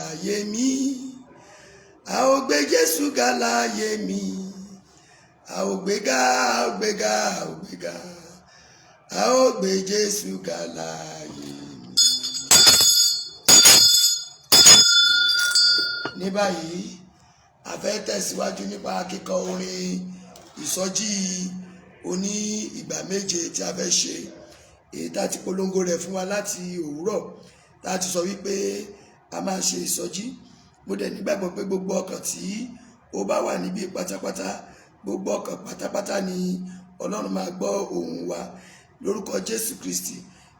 láyé mi. A ó gbé Jésù ga láyé mi. A ó gbé ga, a ó gbé ga, a ó gbé ga. A ó gbé Jésù ga láyé mi. Ní báyìí, a fẹ́ tẹ̀síwájú nípa kíkọ orin ìsọjí oní ìgbà méje tí a fẹ́ ṣe, èyí tá a ti polongo rẹ̀ fún wa láti òwúrọ̀, tá a ti sọ wípé a máa ṣe ìsọjí. Mo dẹ̀ nígbàgbọ́ pé gbogbo ọkàn tí ó bá wà níbí pátápátá, gbogbo ọkàn pátápátá ni Ọlọ́run máa gbọ́ ohùn wa lórúkọ Jésù Kristi.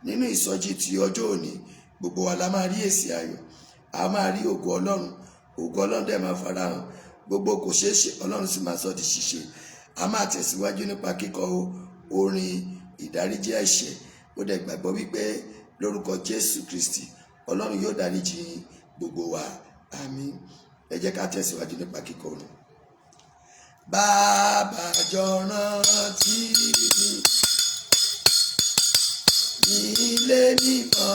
Nínú ìsọjí ti ọjọ́ òní, gbogbo wa la máa rí èsì ayọ̀, a máa rí ògo Ọlọ́run, ògo Ọlọ́run dẹ̀ máa farahàn, gbogbo kò ṣeé ṣe Ọlọ́run sì máa sọ di ṣíṣe. A máa tẹ̀síwájú nípa kíkọ orin ìdáríjì ẹ̀ṣẹ̀. Mo dẹ̀ gbàgbọ́ wípé lórúkọ Jésù Kristi, Ọlọ́run yóò dáríjì gbogbo wa. Àmín. Ẹ jẹ́ ká tẹ̀síwájú nípa kíkọ orin. Bàbá jọ̀ọ́ rántí mi nílé mímọ́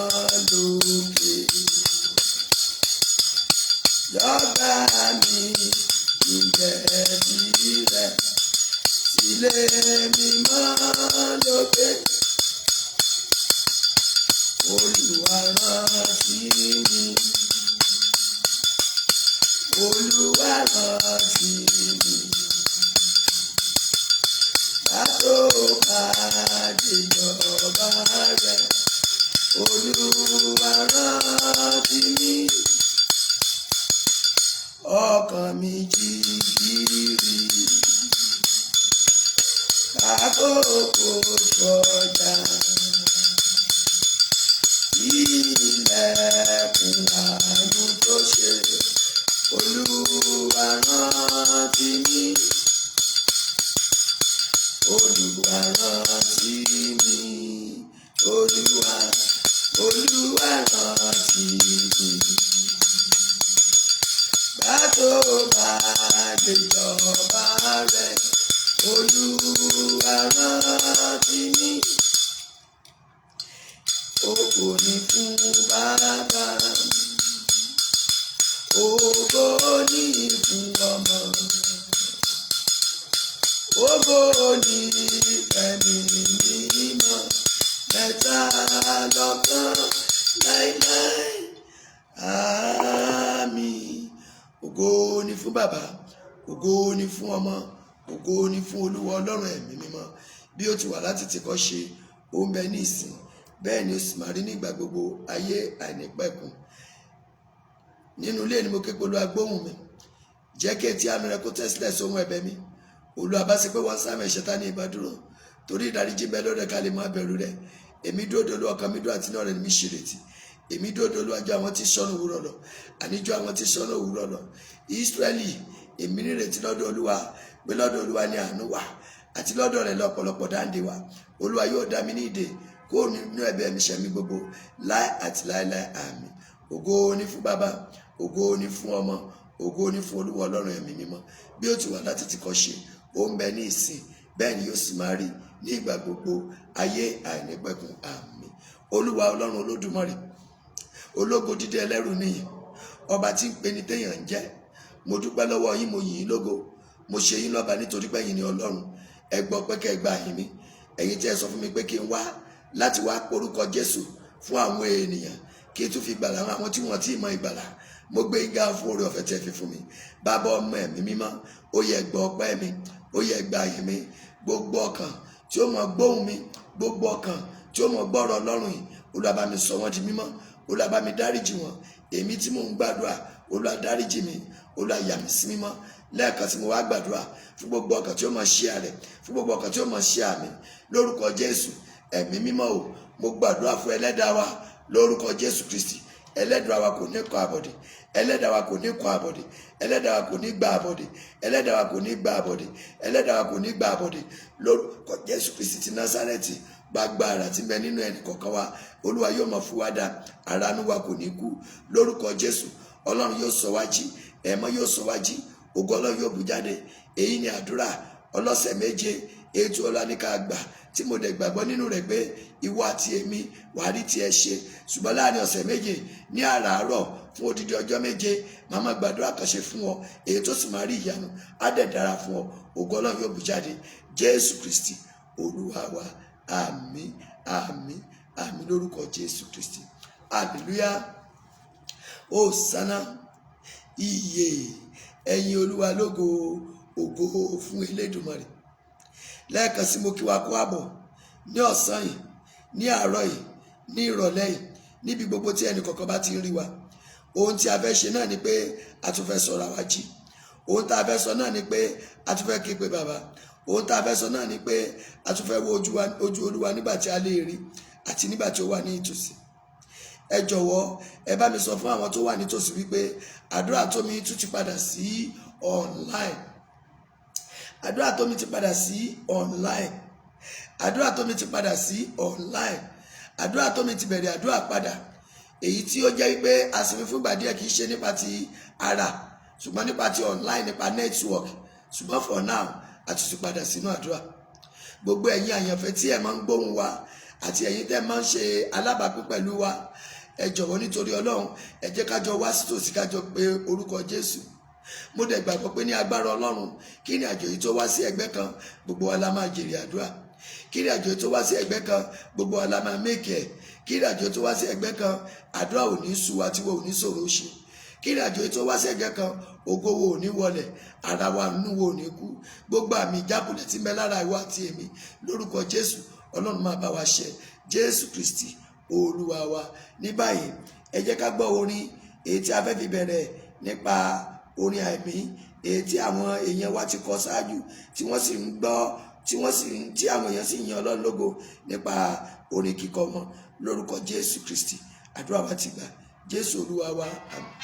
lókè. Jọ̀gbà mi ìjẹ̀bi rẹ̀ sílé mímọ́ lókè. Olúwa rántí mi. Olúwa rántí mi. Bá tó pàdé ìjọba rẹ̀. Olúwa rántí mi. Ọkàn mi jí gìrì. Kákòókò sọjà. Ilẹ̀kùn àánú tó ṣe. Olúwa rántí mi. Olúwa rántí mi. Olúwa, Olúwa rántí mi. Bá tó bá déjọba rẹ̀. Olúwa rántí mi. Ògo ni fún Bàbá. Ògo ni fún ọmọ. Ògo ni fẹ́mi mímọ́. Mẹ́ta lọ́kan láíláí. Àmín. Ògo ni fún Bàbá. Ògo ni fún ọmọ. Ògo ni fún Olúwa Ọlọ́run ẹ̀mí mímọ́. Bí ó ti wà láti tìkọ́ ṣe, ó ń bẹ ní ìsìn. Bẹ́ẹ̀ ni ó sì máa rí nígbà gbogbo ayé àìnípẹ̀kun. Nínú ilé ni mo ké pe Olúwa, gbóhùn mi. Jẹ́ kí etí àánú rẹ kó tẹ́ sílẹ̀ sóhun ẹ̀bẹ̀ mi. Olúwa, bá ṣe pé wọ́n sáàmì ẹ̀ṣẹ̀, ta ní ìbádúró. Torí ìdáríjì bẹ́ẹ̀ lọ́dọ̀ ká lè máa bẹ̀rù rẹ̀. Èmi dúró de Olúwa, ọkàn mi dúró àti iná rẹ̀ ni mi ṣèrètí. Èmi dúró de Olúwa ju àwọn tí sọnù òwúrọ̀ lọ. Àní ju àwọn tí sọnù òwúrọ̀ lọ. Ísírẹ́lì, èmi nírètí lọ́dọ̀ Olúwa, pé lọ́dọ̀ Olúwa ni àánú wà, àti lọ́dọ̀ rẹ̀ lọ́pọ̀lọpọ̀ dáǹdè wà. Olúwa yóò dá mi ní ìdè kó nínú ẹ̀bẹ̀ mi ṣẹ̀mí gbogbo láé àti láéláé. Àmín. Ògo ni fún Bàbá, ògo ni fún ọmọ, ògo ni fún Olúwa Ọlọ́run ẹ̀mí mímọ́. Bí ó ti wà láti tìkọ́ ṣe, ó ń bẹ ní ìsìn, bẹ́ẹ̀ ni yóò sì máa rí ní ìgbà gbogbo ayé àìnípẹ̀kun. Àmín. Olúwa Ọlọ́run Olódùmarè, ológo dídé ẹlẹ́rù nìyí, ọba tí ń pe ní téèyàn ń jẹ́. Mo dúpẹ́ lọ́wọ́ yín, mo yìn yín lógo, mo ṣe yín lọ́ba nítorí pé ẹ̀yin ni Ọlọ́run. Ẹ gbọ́ pé kẹ́ ẹ gba àyìn mi. Ẹ̀yin tí ẹ sọ fún mi pé kí n wá láti wá porúkọ Jésù fún àwọn ènìyàn, kí n tún fi gbàlà àwọn tí wọ́n ti mọ ìgbàlà. Mo gbé yín ga fún oore ọ̀fẹ́ tí ẹ fi fún mi. Bàbá, ọmọ, ẹ̀mí mímọ́, ó yẹ gbọ́ ọpẹ́ mi, ó yẹ gba àyìn mi. Gbogbo ọkàn tí ó mọ gbóhùn mi, gbogbo ọkàn tí ó mọ gbọ́rọ̀ Ọlọ́run yìí, Olúwa bá mi sọ wọ́n di mímọ́. Olúwa bá mi dáríjì wọ́n. Èmi tí mò ń gbàdúrà, Olúwa dáríjì mi, Olúwa yà mí sí mímọ́. Lẹ́ẹ̀kan tí mo wá gbàdúrà fún gbogbo ọkàn tí ó mọ ṣe àrẹ, fún gbogbo ọkàn tí ó mọ ṣe àmì lórúkọ Jésù. Ẹ̀mí mímọ́ o, mo gbàdúrà fún ẹlẹ́dàá wa lórúkọ Jésù Kristi. Ẹlẹ́dàá wa kò ní kọ àbọ̀dè, ẹlẹ́dàá wa kò ní kọ àbọ̀dè, ẹlẹ́dàá wa kò ní gba àbọ̀dè, ẹlẹ́dàá wa kò ní gba àbọ̀dè, ẹlẹ́dàá wa kò ní gba àbọ̀dè lórúkọ Jésù Kristi ti Násárẹ́tì. Gbàgbà àrà tí ń bẹ nínú ẹnì kọ̀ọ̀kan wa, Olúwa yóò máa fún wa dá àránú wa kò ní kú lórúkọ Jésù. Ọlọ́run yóò sọ wá jí, ẹ̀mọ́ yóò sọ wá jí, ògo Ọlọ́run yóò bú jáde. Èyí ni àdúrà ọlọ́sẹ̀ méje ètò Ọlọ́run ní ká gbà, tí mo dẹ̀ gbàgbọ́ nínú rẹ̀ pé ìwọ àti èmi wàá rí tiẹ̀ ṣe. Ṣùgbọ́n láàrin ọ̀sẹ̀ méje ní àràárọ̀ Fún odidi ọjọ́ 7, màá máa gbàdúrà àkànṣe fún ọ, èyí tó sì máa rí ìyanu. Á dẹ̀ dára fún ọ. Ògo Ọlọ́run yóò bú jáde. Jésù Kristi Olúwa wa. Àmín, àmín, àmín lórúkọ Jésù Kristi. Hallelujah, hosanna, iye, ẹ̀yin Olúwa lógo, ògo fún Elédùmarè. Lẹ́ẹ̀kan sí, mo kí wa kú àbọ̀ ní ọ̀sán yìí, ní àárọ̀ yìí, ní ìrọ̀lẹ́ yìí, níbi gbogbo tí ẹnì kọ̀ọ̀kan bá ti ń rí wa. Ohun tí a fẹ́ ṣe náà ni pé a tún fẹ́ sọ̀rọ̀ àwa jí. Ohun tá a fẹ́ sọ náà ni pé a tún fẹ́ ké pe bàbá. Ohun tá a fẹ́ sọ náà ni pé a tún fẹ́ wo ojú Olúwa nígbà tí a lè rí àti nígbà tí ó wà ní ìtòsí. Ẹ jọ̀wọ́, ẹ bá mi sọ fún àwọn tó wà nítòsí wípé àdúrà tó mi tún ti padà sí online. Àdúrà tó mi ti padà sí online. Àdúrà tó mi ti padà sí online. Àdúrà tó mi ti bẹ̀rẹ̀ àdúrà padà, èyí tí ó jẹ́ wípé a sinmi fúngbà díẹ̀, kì í ṣe nípa ti ara, ṣùgbọ́n nípa ti online, nípa network. Ṣùgbọ́n for now, a tún ti padà sínú àdúrà. Gbogbo ẹ̀yin àyànfẹ́ tí ẹ máa ń gbóhùn wa àti ẹ̀yin tẹ́ máa ń ṣe alábàápín pẹ̀lú wa, ẹ jọ̀wọ́, nítorí Ọlọ́run, ẹ jẹ́ ká jọ wá sítòsí, ká jọ pé orúkọ Jésù. Mo dẹ̀ gbàgbọ́ pé ní agbára Ọlọ́run, kí ni àjò yìí tó wá sí ẹgbẹ́ kan, gbogbo wa la máa jèrè àdúrà. Kí ni àjò yìí tó wá sí ẹgbẹ́ kan, gbogbo wa la máa make ẹ̀. Kí ni àjò tó wá sí ẹgbẹ́ kan, àdúrà ò ní sú wa, tí wo ò ní ṣòro ṣe. Kí ni àjò yìí tó wá sí ẹgbẹ́ kan, ògo wo ò ní wọlẹ̀, ara wa nínú wo ò ní kú. Gbogbo àmì ìjákulẹ̀ tí ń bẹ lára ìwọ àti èmi, lórúkọ Jésù, Ọlọ́run máa bá wa ṣe. Jésù Kristi Olúwa wa. Ní báyìí, ẹ jẹ́ ká gbọ́ orin èyí tí a fẹ́ fi bẹ̀rẹ̀, nípa orin àìmí, èyí tí àwọn èèyàn wa ti kọ ṣáájú, tí wọ́n sì ń gbọ́, tí wọ́n sì ń tí àwọn èèyàn sì ń yan Ọlọ́run lógo nípa orin kíkọ wọn. Lórúkọ Jésù Kristi, àdúrà wa ti gbà. Jésù Olúwa wa, àmín.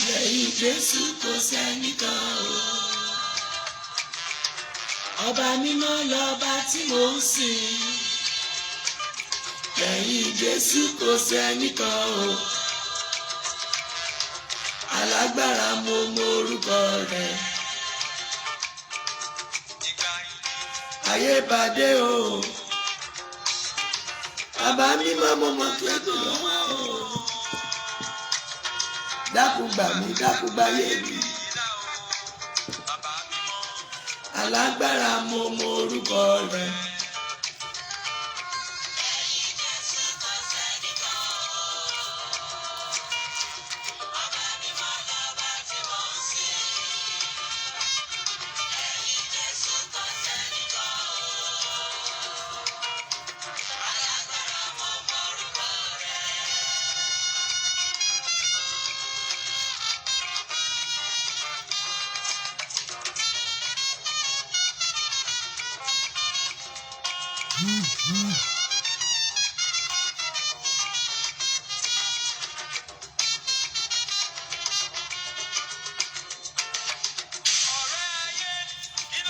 Lẹ́yìn Jésù, kò sẹ́nìkan o. Ọba mímọ́ lọ́ba tí mò ń sìn. Lẹ́yìn Jésù, kò sẹ́nìkan o. Alágbára, mo mọ orúkọ rẹ̀. Ayé bàdé o. Bàbá mímọ́, mo mọ kí ẹ tó lọ́wọ́ o. Dákun gbà mí, dákun gbà yé mi. Alágbára, mo mọ orúkọ rẹ̀. Lẹ́yìn Jésù, kò sẹ́nìkan o. Ọba mímọ́ lọ́ba tí mò ń sìn. Lẹ́yìn Jésù, kò sẹ́nìkan o. Alágbára, mo mọ orúkọ rẹ̀.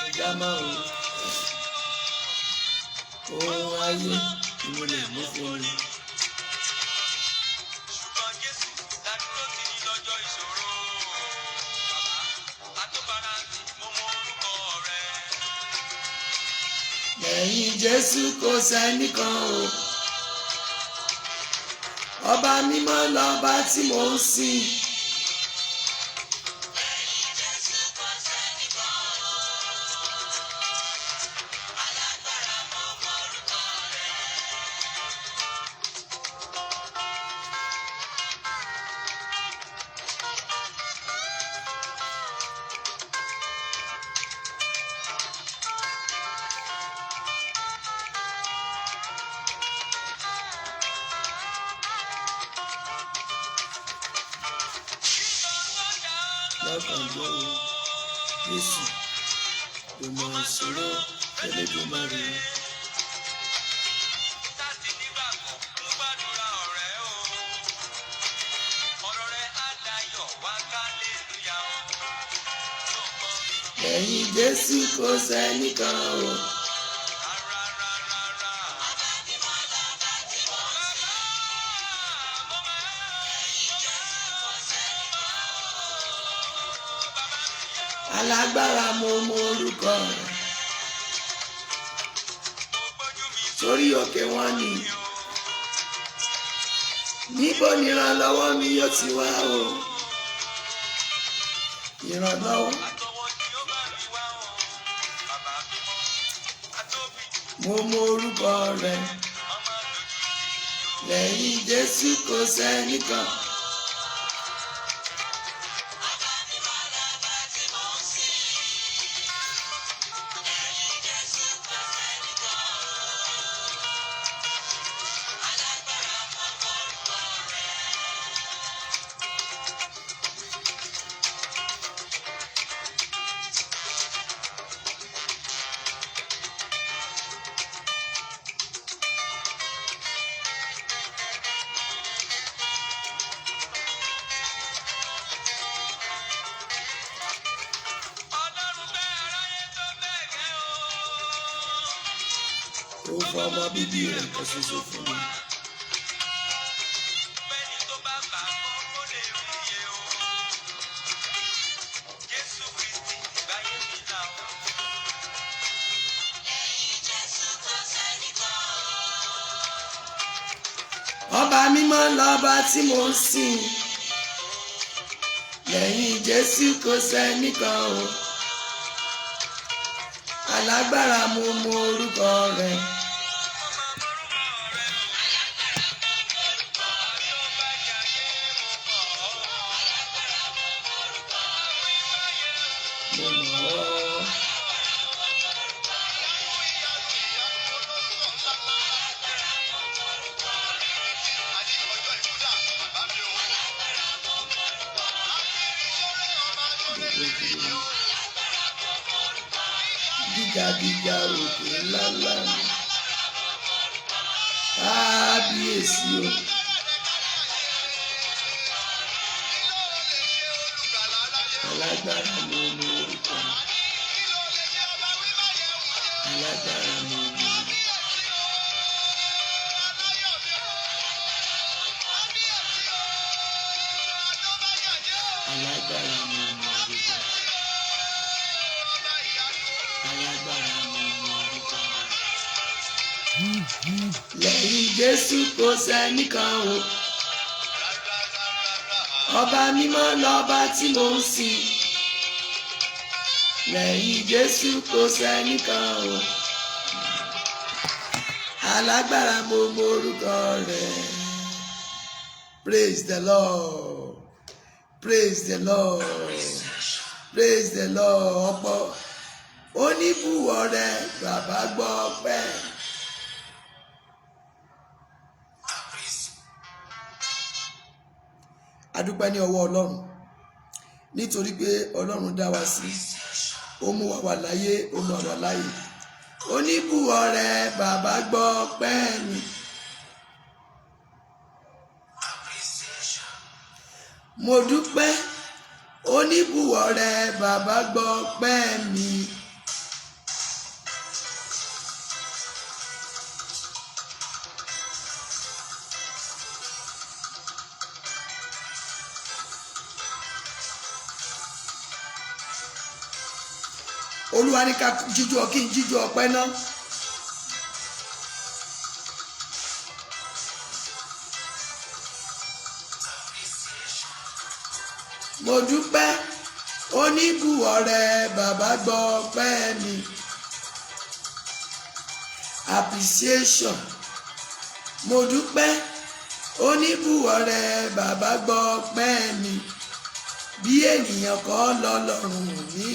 Ìdámọ̀ o. Ohun ayé ìmúlẹ̀ mú fún mi. Ṣùgbọ́n Jésù ládúró sí ní lọ́jọ́ ìṣòro. Bàbá atófaratì, mo mọ orúkọ rẹ̀. Lẹ́yìn Jésù, kò sẹ́nìkan o. Ọba mímọ́ lọ́ba tí mò ń sìn. Lẹ́yìn Jésù, kò sẹ́nìkan o. Alágbára, mo mọ orúkọ rẹ̀. Lọ́kàn jẹ́ o, Jésù kò mọ̀ ṣòro Elédùmarè. Láti nígbàgbọ́ ń gbàdúrà ọ̀rẹ́ o. Ọ̀rọ̀ rẹ̀ á dayọ̀ wá, kálélúyà o. Tó gbọ́ mi. Lẹ́yìn Jésù, kò sẹ́nìkan o. Rárá, rárá, rárá. Ọba mímọ́ lọ́ba tí mò ń sìn. Alágbára, mo mọ orúkọ rẹ̀. Mo gbójú mi Sórí òkè wọn ni. Níbo ni ìrànlọ́wọ́ mi yóò ti wá o? Ìrànlọ́wọ́. Àtọwọ́ ni ó bá mi wá o. Bàbá mímọ́, atóbi jù, Mo mọ orúkọ rẹ̀. ọmọ lójú tì mí o. Lẹ́yìn Jésù kò sẹ́nìkan. Ọba mímọ́ lọ́ba tí mò ń sìn. Lẹ́yìn Jésù kò sẹ́nìkan. Alágbára, mo mọ orúkọ rẹ̀. Ọlọ́run bẹ́ẹ̀ aráyé tó bẹ́ẹ̀ gẹ́ o. Ó fọmọ bíbí rẹ̀ kan ṣoṣo fún mi. Bẹ́ẹ̀ni tó bá bà á mọ́ kó lè rí iye o. Jésù Kristi gbáyé mi là o. Lẹ́yìn Jésù kò sẹ́nìkan. Ọba mímọ́ lọ́ba tí mò ń sìn. Lẹ́yìn Jésù kò sẹ́nìkan o. Alágbára, mo mọ orúkọ rẹ̀. Mo máa mọ́rúkọ rẹ o. Àbí ó bá jayé mo mọ̀ ọ́. Àwọn ìbáyé Mo mọ̀ ọ́. Gíga gíga òkè ńláńlá ni. Kábíyèsí o. Alágbára, mo mọ orúkọ rẹ̀. Alágbára, mo mọ orúkọ. Alágbára, mo mọ orúkọ rẹ̀. Alágbára, mo mọ orúkọ rẹ̀. Lẹ́yìn Jésù kò sẹ́nìkan o. Ọba mímọ́ lọ́ba tí mò ń sìn. Lẹ́yìn Jésù kò sẹ́nìkan o. Alágbára, mo mọ orúkọ rẹ̀. Praise the Lord, praise the Lord, praise the Lord. Ọ̀pọ̀ oníbùwọ̀ rẹ̀, bàbá gbọ́ pẹ́. Adúpẹ́ ní ọwọ́ Ọlọ́run nítorí pé Ọlọ́run dá wa sí, ó mú wa wà láyé, ó mú wa wà láyé. Oníbùwọ̀ rẹ̀, bàbá gbọ́ pẹ́ mi. Mo dúpẹ́, oníbùwọ̀ rẹ̀, bàbá gbọ́ pẹ́ mi. Olúwa ní ká jíjó, kí n jíjó ọpẹ́ náà. Mo dúpẹ́, oníbùwọ̀ rẹ̀, bàbá gbọ́ pẹ́ mi. Appreciation. Mo dúpẹ́, oníbùwọ̀ rẹ̀, bàbá gbọ́ pẹ́ mi. Bí ènìyàn kọ́ lọ́lọ́run mi rí,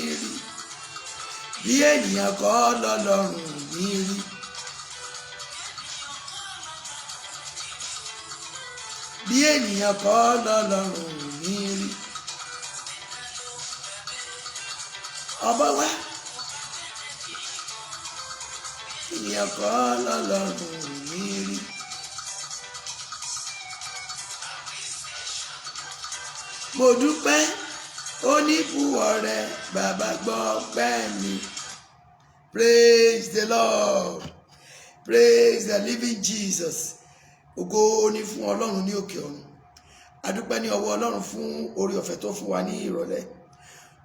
bí ènìyàn kọ́ lọ́lọ́run mi rí, bí ènìyàn kọ́ lọ́lọ́run mi rí. Ọba wa, ènìyàn kọ́ lọ́lọ́run mi rí. Mo dúpẹ́, oníbùwọ̀ rẹ̀, bàbá gbọ́ pẹ́ mi. Praise the Lord, praise the living Jesus. Ògo ni fún Ọlọ́run ní òkè ọ̀run. Adúpẹ́ ní ọwọ́ Ọlọ́run fún oore ọ̀fẹ́ tó fún wa ní ìrọ̀lẹ́.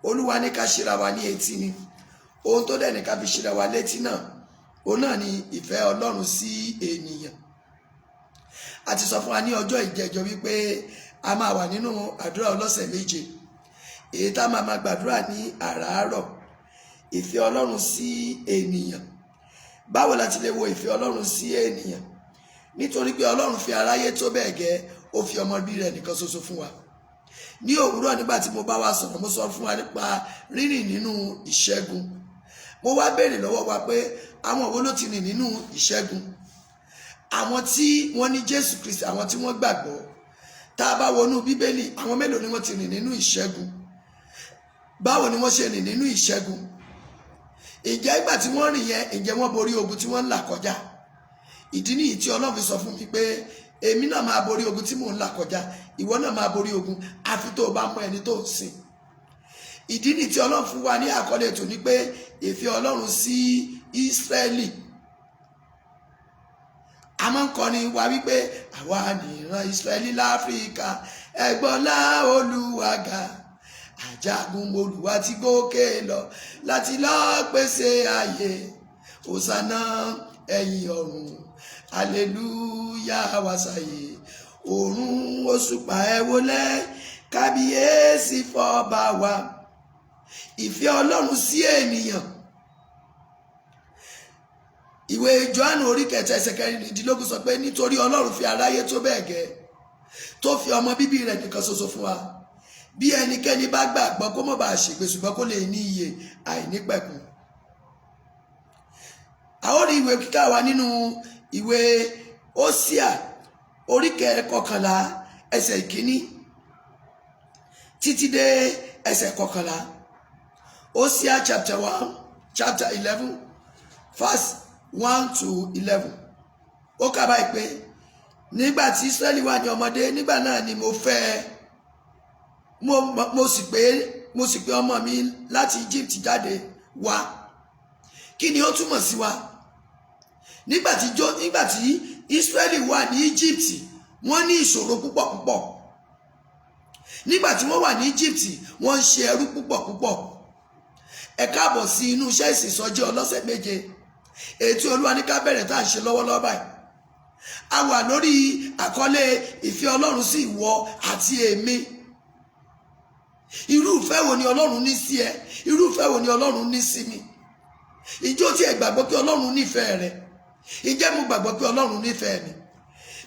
Olúwa ní ká ṣíra wa ní etí ni. Ohun tó dẹ̀ ní ká fi ṣíra wa létí náà, òun náà ni ìfẹ́ Ọlọ́run sí ènìyàn. A ti sọ fún wa ní ọjọ́ ìjẹjọ wípé a máa wà nínú àdúrà ọlọ́sẹ̀ 7, èyí tá a máa máa gbàdúrà ní àràárọ̀. Ìfẹ́ Ọlọ́run sí ènìyàn. Báwo la ti lè wo ìfẹ́ Ọlọ́run sí ènìyàn? Nítorí pé Ọlọ́run fi aráyé tó bẹ́ẹ̀ gẹ́, ó fi ọmọ bí rẹ̀ nìkan ṣoṣo fún wa. Ní òwúrọ̀ nígbà tí mo bá wa sọ̀rọ̀, mo sọ fún wa nípa rírìn nínú ìṣẹ́gun. Mo wá béèrè lọ́wọ́ wa pé àwọn wo ló ti rìn nínú ìṣẹ́gun? Àwọn tí wọ́n ní Jésù Kristi, àwọn tí wọ́n gbàgbọ́. Tá a bá wọnú Bíbélì, àwọn mélòó ni wọ́n ti rìn nínú ìṣẹ́gun? Báwo ni wọ́n ṣe rìn nínú ìṣẹ́gun? Ǹjẹ́ ìgbà tí wọ́n rìn yẹn, ǹjẹ́ wọ́n borí ogun tí wọ́n ń là kọjá? Ìdí nìyí tí Ọlọ́run fi sọ fún mi pé èmi náà máa borí ogun tí mò ń là kọjá, ìwọ náà máa borí ogun, àfi tó o bá mọ ẹni tó ń sìn. Ìdí nìyí tí Ọlọ́run fún wa ní àkọlé ètò ní pé ìfẹ́ Ọlọ́run sí Ísírẹ́lì. A máa ń kọrin wa wípé àwa nìran Ísírẹ́lì láfíríkà, ẹ̀gbọ́n Olúwa ga, ajagun Olúwa ti gòkè lọ láti lọ pèsè ààyè, Hòsánà ẹ̀yìn ọ̀run, hallelujah wàsàyè, òrùn òṣùpá ẹ wólẹ̀, kábíyèsí fọba wa. Ìfẹ́ Ọlọ́run sí ènìyàn. Ìwé Jòhánù orí 3 ẹsẹ̀ 16 sọ pé nítorí Ọlọ́run fi aráyé tó bẹ́ẹ̀ gẹ́, tó fi ọmọ bíbí rẹ̀ nìkan ṣoṣo fún wa, bí ẹnikẹ́ni bá gbàgbọ́ kó má bàa ṣègbé, ṣùgbọ́n kó lè ní ìyè àìnípẹ̀kun. A ó rí ìwé kíkà wa nínú ìwé Hósíà orí 11 ẹsẹ̀ 1 títí dé ẹsẹ̀ 11. Hósíà chapter 1, chapter 11, verse 1 to 11. Ó kà báyìí pé nígbà tí Ísírẹ́lì wà ní ọmọdé, nígbà náà ni mo fẹ́ ẹ, mo sì pé ọmọ mi láti Egypt jáde wá. Kí ni ó túmọ̀ sí wa? Nígbà tí Ísírẹ́lì wà ní Egypt, wọ́n ní ìṣòro púpọ̀ púpọ̀. Nígbà tí wọ́n wà ní Egypt, wọ́n ń ṣe ẹrú púpọ̀ púpọ̀. Ẹ káàbọ̀ sí inú iṣẹ́ ìsìnsọjí ọlọ́sẹ̀ 7, èyí tí Olúwa ní ká bẹ̀rẹ̀, tá à ń ṣe lọ́wọ́lọ́wọ́ báyìí. A wà lórí àkọlé ìfẹ́ Ọlọ́run sí ìwọ àti èmi. Irú ìfẹ́ wo ni Ọlọ́run ní sí ẹ? Irú ìfẹ́ wo ni Ọlọ́run ní sí mi? Ìjọ tí ẹ gbàgbọ́ pé Ọlọ́run nífẹ̀ẹ́ rẹ? Ǹjẹ́ mo gbàgbọ́ pé Ọlọ́run nífẹ̀ẹ́ mi?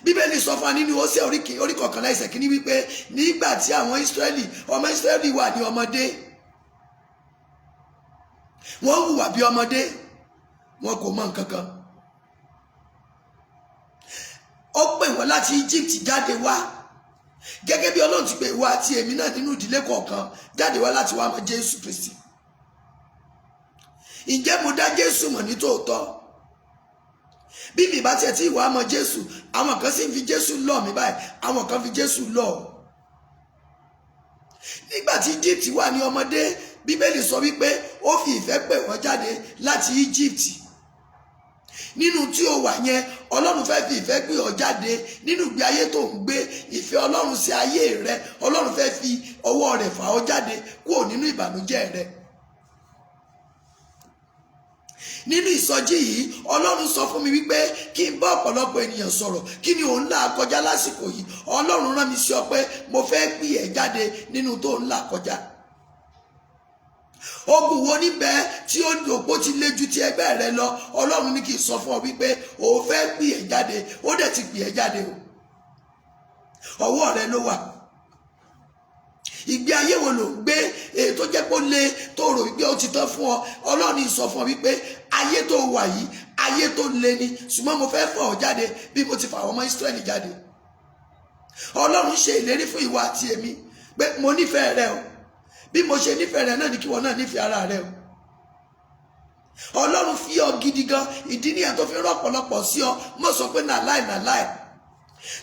Bíbélì sọ fún wa nínú Hósíà orí 11 ẹsẹ̀ 1 wípé nígbà tí àwọn Ísírẹ́lì, ọmọ Ísírẹ́lì wà ní ọmọdé, wọ́n hùwà bí ọmọdé, wọn kò mọ nǹkan kan. Ó pè wọ́n láti Egypt jáde wá, gẹ́gẹ́ bí Ọlọ́run ti pè wá àti èmi náà nínú ìdílé kọ̀ọ̀kan jáde wá láti wá mọ Jésù Kristi. Ǹjẹ́ mo dá Jésù mọ̀ ní tòótọ́? Bí mi bá tiẹ̀ tí ìwà mọ Jésù, àwọn kan sì ń fi Jésù lọ̀ mí báyìí, àwọn kan fi Jésù lọ̀ ọ́. Nígbà tí Egypt wà ní ọmọdé, Bíbélì sọ wípé ó fi ìfẹ́ pè wọ́n jáde láti Egypt. Nínú tí ó wà yẹn, Ọlọ́run fẹ́ fi ìfẹ́ gbé ọ jáde nínú ìgbé ayé tó ń gbé. Ìfẹ́ Ọlọ́run sí ayé rẹ, Ọlọ́run fẹ́ fi ọwọ́ rẹ̀ fà ọ́ jáde kúrò nínú ìbànújẹ́ rẹ. Nínú ìsọjí yìí, Ọlọ́run sọ fún mi wípé kí n bá ọ̀pọ̀lọpọ̀ ènìyàn sọ̀rọ̀. Kí ni òun là kọjá lásìkò yìí? Ọlọ́run rán mi sí ọ pé mo fẹ́ gbé ẹ jáde nínú tó ń là kọjá. Ogun wo níbẹ̀ tí ó òpó ti lé ju ti ẹgbẹ́ rẹ lọ? Ọlọ́run ní kí n sọ fún ọ wípé òun fẹ́ gbé ẹ jáde. Ó dẹ̀ ti gbé ẹ jáde o, ọwọ́ rẹ ló wà. Ìgbé ayé wo ló ń gbé, èyí tó jẹ́ pé ó le, tó rò wípé ó ti tán fún ọ? Ọlọ́run sọ fún ọ wípé ayé tó wà yìí, ayé tó le ni, ṣùgbọ́n mo fẹ́ fà ọ́ jáde bí mo ti fà àwọn ọmọ Ísírẹ́lì jáde. Ọlọ́run ṣe ìlérí fún ìwọ àti èmi pé mo nífẹ̀ẹ́ rẹ o. Bí mo ṣe nífẹ̀ẹ́ rẹ náà ni kí ìwọ náà nífẹ̀ẹ́ ara rẹ o. Ọlọ́run fi ọ gidi gan. Ìdí nìyẹn tó fi rán ọ̀pọ̀lọpọ̀ sí ọ. Mọ̀ sọ pé nà láì nà láì.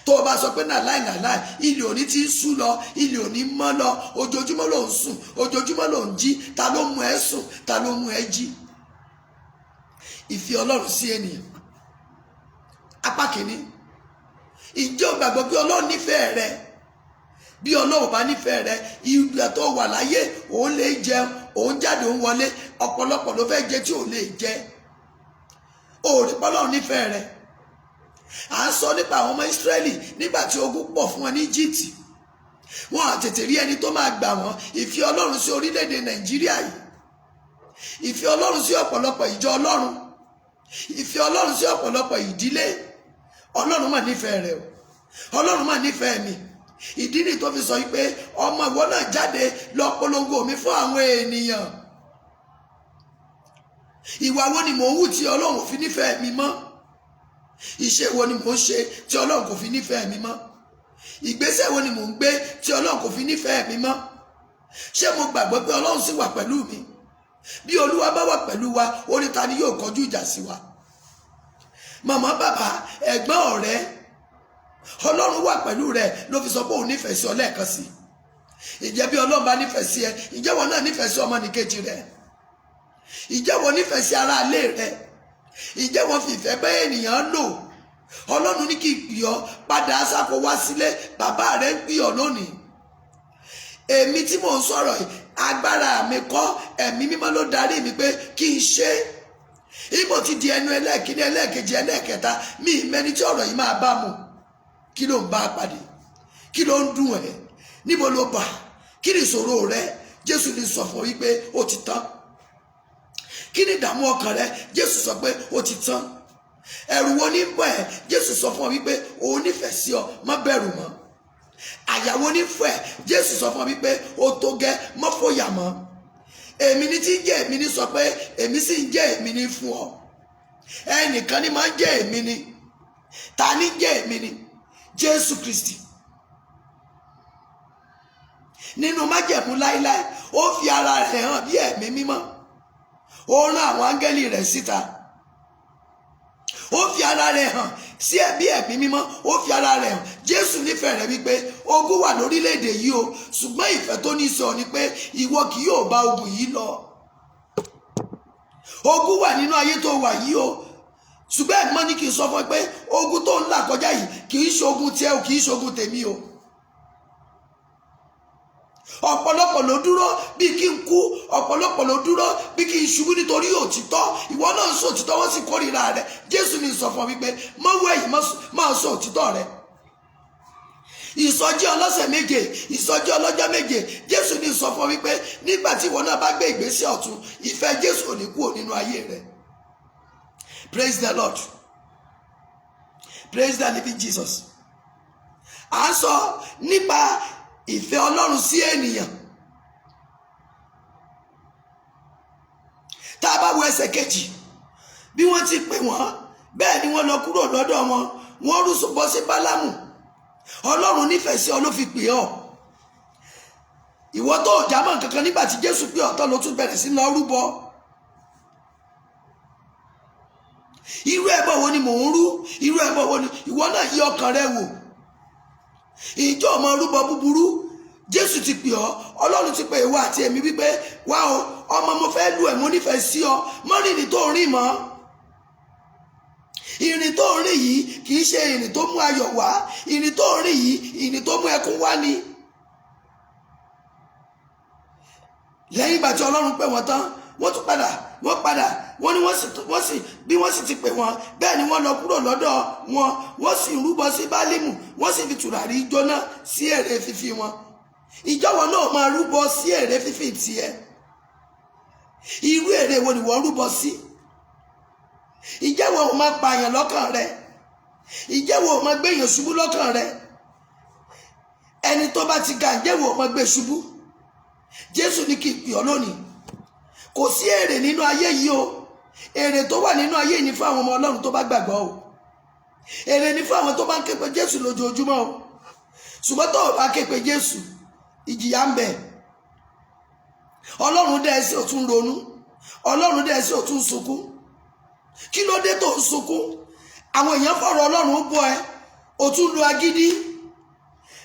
Tó o bá sọ pé nà láì nà láì, ilé òní ti ń sú lọ, ilé òní mọ́ lọ. Ojoojúmọ́ ló ń sùn, ojoojúmọ́ ló ń jí. Ta ló mú ẹ sùn? Ta ló mú ẹ jí? Ìfẹ́ Ọlọ́run sí ènìyàn, apá kìíní. Ǹjẹ́ o gbàgbọ́ pé Ọlọ́run nífẹ̀ẹ́ rẹ? Bí Ọlọ́run bá nífẹ̀ẹ́ rẹ, ìgbà tó wà láyé òun lè jẹun, òun jáde, òun wọlé. Ọ̀pọ̀lọpọ̀ ló fẹ́ jẹ tí ò lè jẹ. Òòrì pọ́lọ́run nífẹ̀ẹ́ rẹ. À ń sọ nípa àwọn ọmọ Ísírẹ́lì nígbà tí ogun pọ̀ fún wọn ní Egypt. Wọn à tètè rí ẹni tó máa gbà wọ́n. Ìfẹ́ Ọlọ́run sí orílẹ̀-èdè Nàìjíríà yìí, ìfẹ́ Ọlọ́run sí ọ̀pọ̀lọpọ̀ ìjọ Ọlọ́run, ìfẹ́ Ọlọ́run sí ọ̀pọ̀lọpọ̀ ìdílé. Ọlọ́run mà nífẹ̀ẹ́ rẹ o, Ọlọ́run mà nífẹ̀ẹ́ mi. Ìdí nìyí tó fi sọ pé ọmọ, ìwọ náà jáde lọ polongo mi fún àwọn ènìyàn. Ìwà wo ni mò ń hù tí Ọlọ́run ò fi nífẹ̀ẹ́ mi mọ́? Iṣẹ́ wo ni mò ń ṣe tí Ọlọ́run kò fi nífẹ̀ẹ́ mi mọ́? Ìgbésẹ̀ wo ni mò ń gbé tí Ọlọ́run kò fi nífẹ̀ẹ́ mi mọ́? Ṣé mo gbàgbọ́ pé Ọlọ́run sì wà pẹ̀lú mi? Bí Olúwa bá wà pẹ̀lú wa, ó ní ta ni yóò kọjú ìjà sí wa? Màmá, bàbá, ẹ̀gbọ́n, ọ̀rẹ́, Ọlọ́run wà pẹ̀lú rẹ ló fi sọ pé òun nífẹ̀ẹ́ sí ọ lẹ́ẹ̀kan sí. Ìjẹ́ bí Ọlọ́run bá nífẹ̀ẹ́ sí ẹ, ìjẹ́ wọn náà nífẹ̀ẹ́ sí ọmọnìkejì rẹ? Ìjẹ́ wọn nífẹ̀ẹ́ sí ará ilé rẹ? Ìjẹ́ wọn fi ìfẹ́ bẹ́ ènìyàn lò? Ọlọ́run ní kí n pè ọ́ padà sáko wá sílé. Bàbá rẹ ń pè ọ́ lónìí. Èmi tí mò ń sọ̀rọ̀ yìí, agbára mi kọ́, Ẹ̀mí Mímọ́ ló darí mi pé kí n ṣe é. Ibo ti di ẹnu ẹlẹ́ẹ̀kíní, ẹlẹ́ẹ̀kejì, ẹlẹ́ẹ̀kẹta, mi mẹ́ni tí ọ̀rọ̀ yìí máa bá mu. Kí ló ń bá a pàdé? Kí ló ń dùn ẹ́? Níbo ló bà? Kí ni ìṣòro rẹ? Jésù ní sọ fún ọ wípé ó ti tán. Kí ni ìdààmú ọkàn rẹ? Jésù sọ pé ó ti tán. Ẹ̀rù wo ní bọ̀ ẹ́? Jésù sọ fún ọ wípé òun nífẹ̀ẹ́ sí ọ, má bẹ̀rù mọ́. Àyà wo ní fún ẹ? Jésù sọ fún ọ wípé ó tó gẹ́, má fòyà mọ́. Èmi ní tí ń jẹ́ èmi ní sọ pé èmi sì ń jẹ́ èmi ní fún ọ. Ẹnìkan ní máa ń jẹ́ èmi ní. Ta ní jẹ́ èmi ní? Jésù Kristi. Nínú májẹ̀mú láíláí, ó fi ara rẹ̀ hàn bí Ẹ̀mí Mímọ́. Ó rán àwọn áńgẹ́lì rẹ̀ síta. Ó fi ara rẹ̀ hàn sí ẹ̀bí Ẹ̀mí Mímọ́. Ó fi ara rẹ̀ hàn. Jésù nífẹ̀ẹ́ rẹ̀ wípé ogun wà lórílẹ̀‐èdè yìí o, ṣùgbọ́n ìfẹ́ tó ní sọ ni pé ìwọ kì yóò bá ogun yìí lọ. Ogun wà nínú ayé tó wà yìí o, ṣùgbọ́n ẹ̀gbọ́n ní kí n sọ fún ẹ pé ogun tó ń là kọjá yìí kì í ṣe ogun tiẹ̀ o, kì í ṣe ogun tèmi o. Ọ̀pọ̀lọpọ̀ ló dúró bí kí n kú, ọ̀pọ̀lọpọ̀ ló dúró bí kí n ṣubú nítorí òtítọ́. Ìwọ náà ń sọ òtítọ́, wọ́n sì kórìíra rẹ. Jésù ní sọ fún ọ wípé mọ́wọ́ ẹ̀yìn, máa sọ òtítọ́ rẹ. Ìsọjí ọlọ́sẹ̀ 7, ìsọjí ọlọ́jọ́ 7, Jésù ní sọ fún ọ wípé nígbà tí ìwọ náà bá gbé ìgbésẹ̀ ọ̀tún, ìfẹ́ Jésù ò ní kúrò nínú ayé rẹ. Praise the Lord, praise the living Jesus. À ń sọ nípa ìfẹ́ Ọlọ́run sí ènìyàn. Tá a bá wo ẹsẹ̀ kejì, bí wọ́n ti pè wọ́n, bẹ́ẹ̀ ni wọ́n lọ kúrò lọ́dọ̀ wọn, wọ́n rú bọ́ sí Bálámù. Ọlọ́run nífẹ̀ẹ́ sí ọ ló fi pè ọ́. Ìwọ tó ò jámọ́ kankan nígbà tí Jésù pè ọ́ tán ló tún bẹ̀rẹ̀ sí lọ rúbọ. Irú ẹbọ wo ni mò ń rú? Irú ẹbọ wo ni ìwọ náà yí ọkàn rẹ wò? Ìjọ ọmọ rúbọ búburú. Jésù ti pè ọ́, Ọlọ́run ti pè ìwọ àti èmi wípé wá o, ọmọ, mo fẹ́ lu ẹ̀, mo nífẹ̀ẹ́ sí ọ, mọ́ rìnrìn tó rìn mọ́. Ìrìn tó rìn yìí kì í ṣe ìrìn tó mú ayọ̀ wá. Ìrìn tó rìn yìí, ìrìn tó mú ẹkún wá ni. Lẹ́yìn ìgbà tí Ọlọ́run pè wọ́n tán, wọ́n tún padà, wọ́n padà, wọ́n ní wọ́n sì bí wọ́n sì ti pè wọ́n, bẹ́ẹ̀ ni wọ́n lọ kúrò lọ́dọ̀ wọn, wọ́n sì rúbọ sí Bálímù, wọ́n sì fi tùràrí jóná sí ère fífi wọn. Ìjọwọ́ náà máa rúbọ sí ère fífi tiẹ̀. Irú ère wo ni wọ́n rúbọ sí? Ìjẹ́wọ́ ò máa pààyàn lọ́kàn rẹ? Ìjẹ́wọ́ ò máa gbéyàn ṣubú lọ́kàn rẹ? Ẹni tó bá ti ga, ìjẹ́wọ́ ò máa gbé ṣubú? Jésù ní kí n pè ọ́ lónìí. Kò sí èrè nínú ayé yìí o. Èrè tó wà nínú ayé yìí ni fún àwọn ọmọ Ọlọ́run tó bá gbàgbọ́ o. Èrè ni fún àwọn tó bá ń ké pe Jésù lójoojúmọ́ o. Ṣùgbọ́n tó o bá ké pe Jésù, ìjìyà ń bẹ. Ọlọ́run dẹ́ ẹ sí, ò tún ronú. Ọlọ́run dẹ́ ẹ sí, ò tún sunkún. Kí ló dé tó ń sunkún? Àwọn èèyàn fọ̀rọ̀ Ọlọ́run bọ́ ẹ, ò tún lu agídí.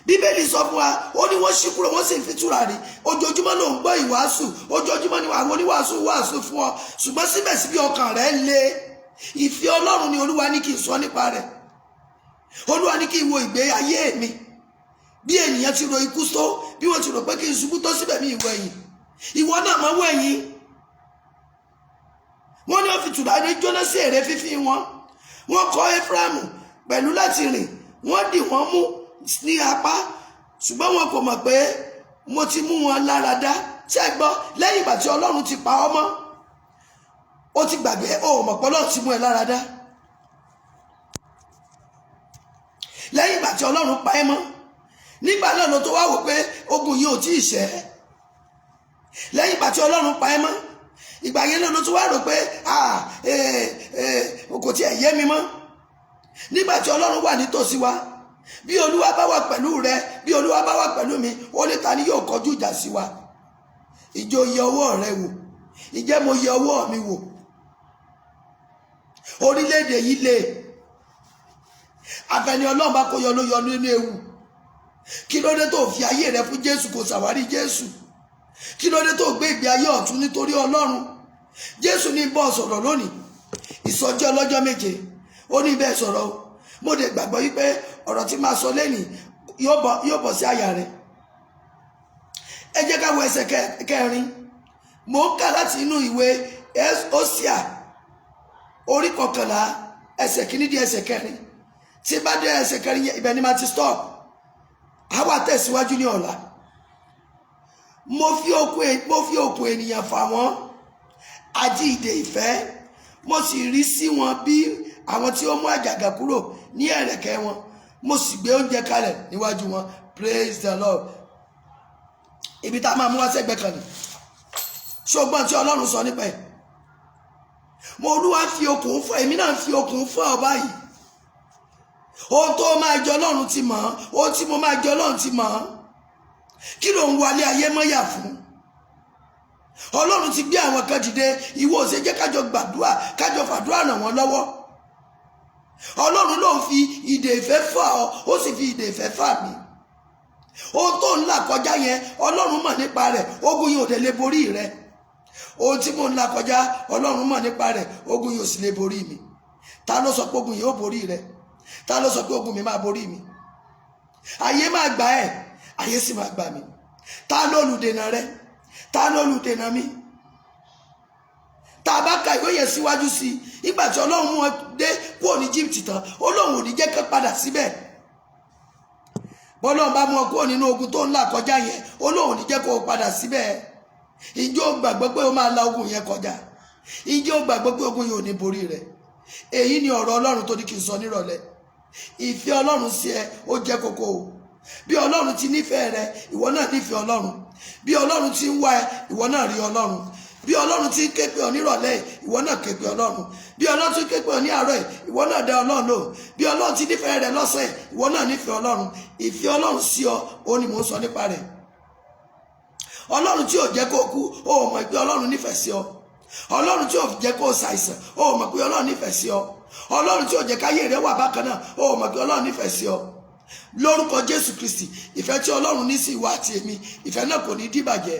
Bíbélì sọ fún wa, ó ní wọ́n ṣí kúrò, wọ́n sì fi tùràrí. Ojoojúmọ́ ló ń gbọ́ ìwàásù, ojoojúmọ́ ni àwọn oníwàásù wàásù fún ọ, ṣùgbọ́n síbẹ̀síbẹ̀ ọkàn rẹ le. Ìfẹ́ Ọlọ́run ni Olúwa ní kí n sọ nípa rẹ̀. Olúwa ní kí n wo ìgbé ayé mi. Bí ènìyàn ti ro ikú tó, bí wọ́n ti rò pé kí n ṣubú tó, síbẹ̀ mi ìwọ ẹ̀yìn, ìwọ náà máa wọ ẹ̀yìn. Wọ́n ní wọ́n fi tùràrí jóná sí ère fífín wọn. Wọ́n kọ́ Éfrámù pẹ̀lú láti rìn, wọ́n dì wọ́n mú ní apá, ṣùgbọ́n wọn kò mọ̀ pé mo ti mú wọn lára dá. Ṣé ẹ gbọ́? Lẹ́yìn ìgbà tí Ọlọ́run ti pa ọ́ mọ́, ó ti gbàgbé, ó mọ̀ pé Ọlọ́run ti mú ẹ lára dá. Lẹ́yìn ìgbà tí Ọlọ́run pa ẹ́ mọ́, nígbà náà ló tó wá wò pé ogun yìí ò tí ì ṣẹ́. Lẹ́yìn ìgbà tí Ọlọ́run pa ẹ́ mọ́, ìgbà yẹn náà ló tún wá rò pé kò tiẹ̀ yé mi mọ́. Nígbà tí Ọlọ́run wà nítòsí wa, bí Olúwa bá wà pẹ̀lú rẹ, bí Olúwa bá wà pẹ̀lú mi, ó ní ta ni yóò kọjú ìjà sí wa? Ìjọ yẹ ọwọ́ rẹ wò, ìjẹ́ mo yẹ ọwọ́ mi wò. Orílẹ̀-èdè yìí le, àfẹni Ọlọ́run bá kó yọ ló yọ nínú ewu. Kí ló dé tó fi ayé rẹ fún Jésù, kò ṣàwárí Jésù? Kí ló dé tó gbé ìgbé ayé ọ̀tún nítorí Ọlọ́run? Jésù ní bọ́ sọ̀rọ̀ lónìí, ìsọjí ọlọ́jọ́ 7, ó ní bẹ́ẹ̀ sọ̀rọ̀ o. Mo dẹ̀ gbàgbọ́ wípé ọ̀rọ̀ tí máa sọ lẹ́nìí yóò bọ̀ sí àyà rẹ̀. Ẹ jẹ́ ká wo ẹsẹ̀ kẹrin. Mò ń kà láti inú ìwé Hósíà orí 11 ẹsẹ̀ 1 dé ẹsẹ̀ 4. Tí bá dé ẹsẹ̀ 4 yẹn, ibẹ̀ ni màá ti stop. A wá tẹ̀síwájú ní ọ̀la. Mo fi okùn ènìyàn fà wọ́n àti ìdè ìfẹ́, mo sì rí sí wọn bí àwọn tí ó mú àjàgà kúrò ní ẹ̀rẹ̀kẹ́ wọn, mo sì gbé oúnjẹ kalẹ̀ níwájú wọn. Praise the Lord. Ibi tá a máa mú wá sẹ́gbẹ̀ẹ́ kan ni. Ṣùgbọ́n tí Ọlọ́run sọ nípa ẹ̀, mo Olúwa fi okùn fún èmi náà, fi okùn fún ọ báyìí. Ohun tó máa jẹ Ọlọ́run ti mọ̀, ohun tí mo máa jẹ Ọlọ́run ti mọ̀. Kí ló ń wálé ayé mọ́yà fún? Ọlọ́run ti gbé àwọn kan dìde, ìwọ ò ṣe jẹ́ kájọ gbàdúrà, kájọ fàdúrà ràn wọ́n lọ́wọ́. Ọlọ́run ló ń fi ìdè ìfẹ́ fà ọ́, ó sì fi ìdè ìfẹ́ fà mí. Ohun tó ń là kọjá yẹn, Ọlọ́run mọ̀ nípa rẹ̀, ogun yìí ò dẹ̀ lè borí rẹ̀. Ohun tí mò ń là kọjá, Ọlọ́run mọ̀ nípa rẹ̀, ogun yìí ò sì lè borí mi. Ta ló sọ pé ogun yìí ó borí rẹ̀? Ta ló sọ pé ogun mi máa borí mi? Ayé máa gbà ẹ́, ayé sì máa gbà mí. Ta ló olùdènà rẹ? Ta ló olùdènà mi? Tá a bá ka ìwé yẹn síwájú sí i, ìgbà tí Ọlọ́run mú wọn dé kúrò ní Egypt tán, Ọlọ́run ò ní jẹ́ kán padà síbẹ̀. Bọ́lọ́run bá mú wọn kúrò nínú ogun tó ń là kọjá yẹn, Ọlọ́run ò ní jẹ́ kó o padà síbẹ̀. Ǹjẹ́ o gbàgbọ́ pé o máa la ogun yẹn kọjá? Ǹjẹ́ o gbàgbọ́ pé ogun yẹn ò ní borí rẹ? Èyí ni ọ̀rọ̀ Ọlọ́run tó ní kí n sọ nírọ̀lẹ́. Ìfẹ́ Ọlọ́run sí ẹ ó jẹ́ kókó o. Bí Ọlọ́run ti nífẹ̀ẹ́ rẹ, ìwọ náà nífẹ̀ẹ́ Ọlọ́run. Bí Ọlọ́run ti ń wá ẹ, ìwọ náà rí Ọlọ́run. Bí Ọlọ́run ti ń ké pè ọ́ nírọ̀lẹ́, ìwọ náà ké pè Ọlọ́run. Bí Ọlọ́run ti ń ké pè ọ́ ní àárọ̀, ìwọ náà dá Ọlọ́run lò. Bí Ọlọ́run ti nífẹ̀ẹ́ rẹ lọ́sẹ̀, ìwọ náà nífẹ̀ẹ́ Ọlọ́run. Ìfẹ́ Ọlọ́run sí ọ, ó ní mò ń sọ nípa rẹ̀. Ọlọ́run tí ò jẹ́ kó kú, ó mọ̀ pé Ọlọ́run nífẹ̀ẹ́ sí ọ. Ọlọ́run tí ò jẹ́ kó ṣàìsàn, ó mọ̀ pé Ọlọ́run nífẹ̀ẹ́ sí ọ. Ọlọ́run tí ò jẹ́ káyé rẹ wà bákan náà, ó mọ̀ pé Ọlọ́run nífẹ̀ẹ́ sí ọ. Lórúkọ Jésù Kristi, ìfẹ́ tí Ọlọ́run ní sí ìwọ àti èmi, ìfẹ́ náà kò ní dìbàjẹ́.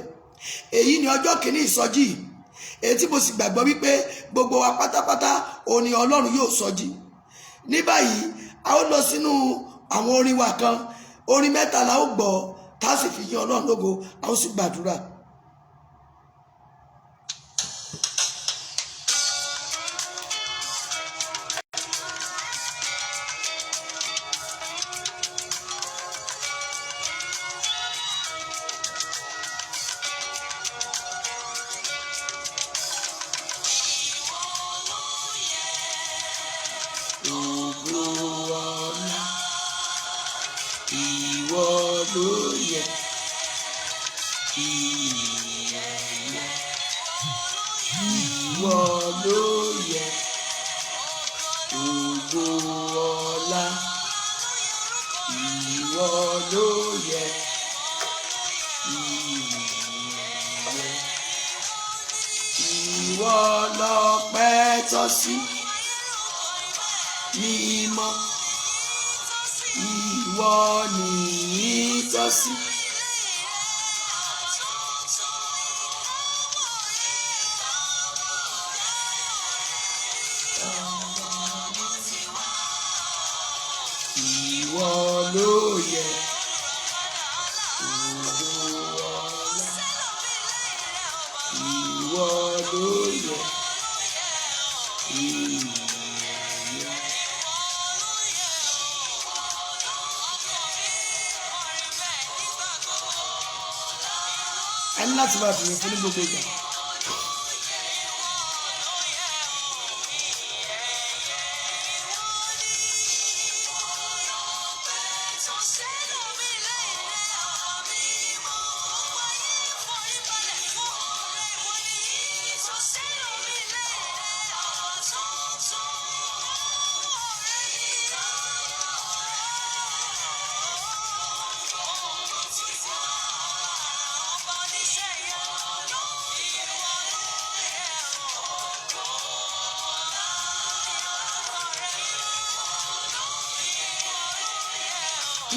Èyí ni ọjọ́ kìíní ìsọjí yìí, èyí tí mo sì gbàgbọ́ wípé gbogbo wa pátápátá òun ni Ọlọ́run yóò sọjí. Ní báyìí, a ó lọ sínú àwọn orin wa kan, orin 3 la ó gbọ́, tá a sì fi yìn Ọlọ́run lógo, a ó sì gbàdúrà. Ògo ọlá, ìwọ ló yẹ, ìyẹn ìwọ ló yẹ, ògo ọlá, ìwọ ló yẹ, ìyẹn ìwọ lọ́pẹ́ tọ́ sí, mímọ́, ìwọ nìyí tọ́ sí. Ìwọ ló yẹ, ló yẹ ìyìn ẹ̀yẹ. A ní láti máa fìyìn fún ní gbogbo ìgbà.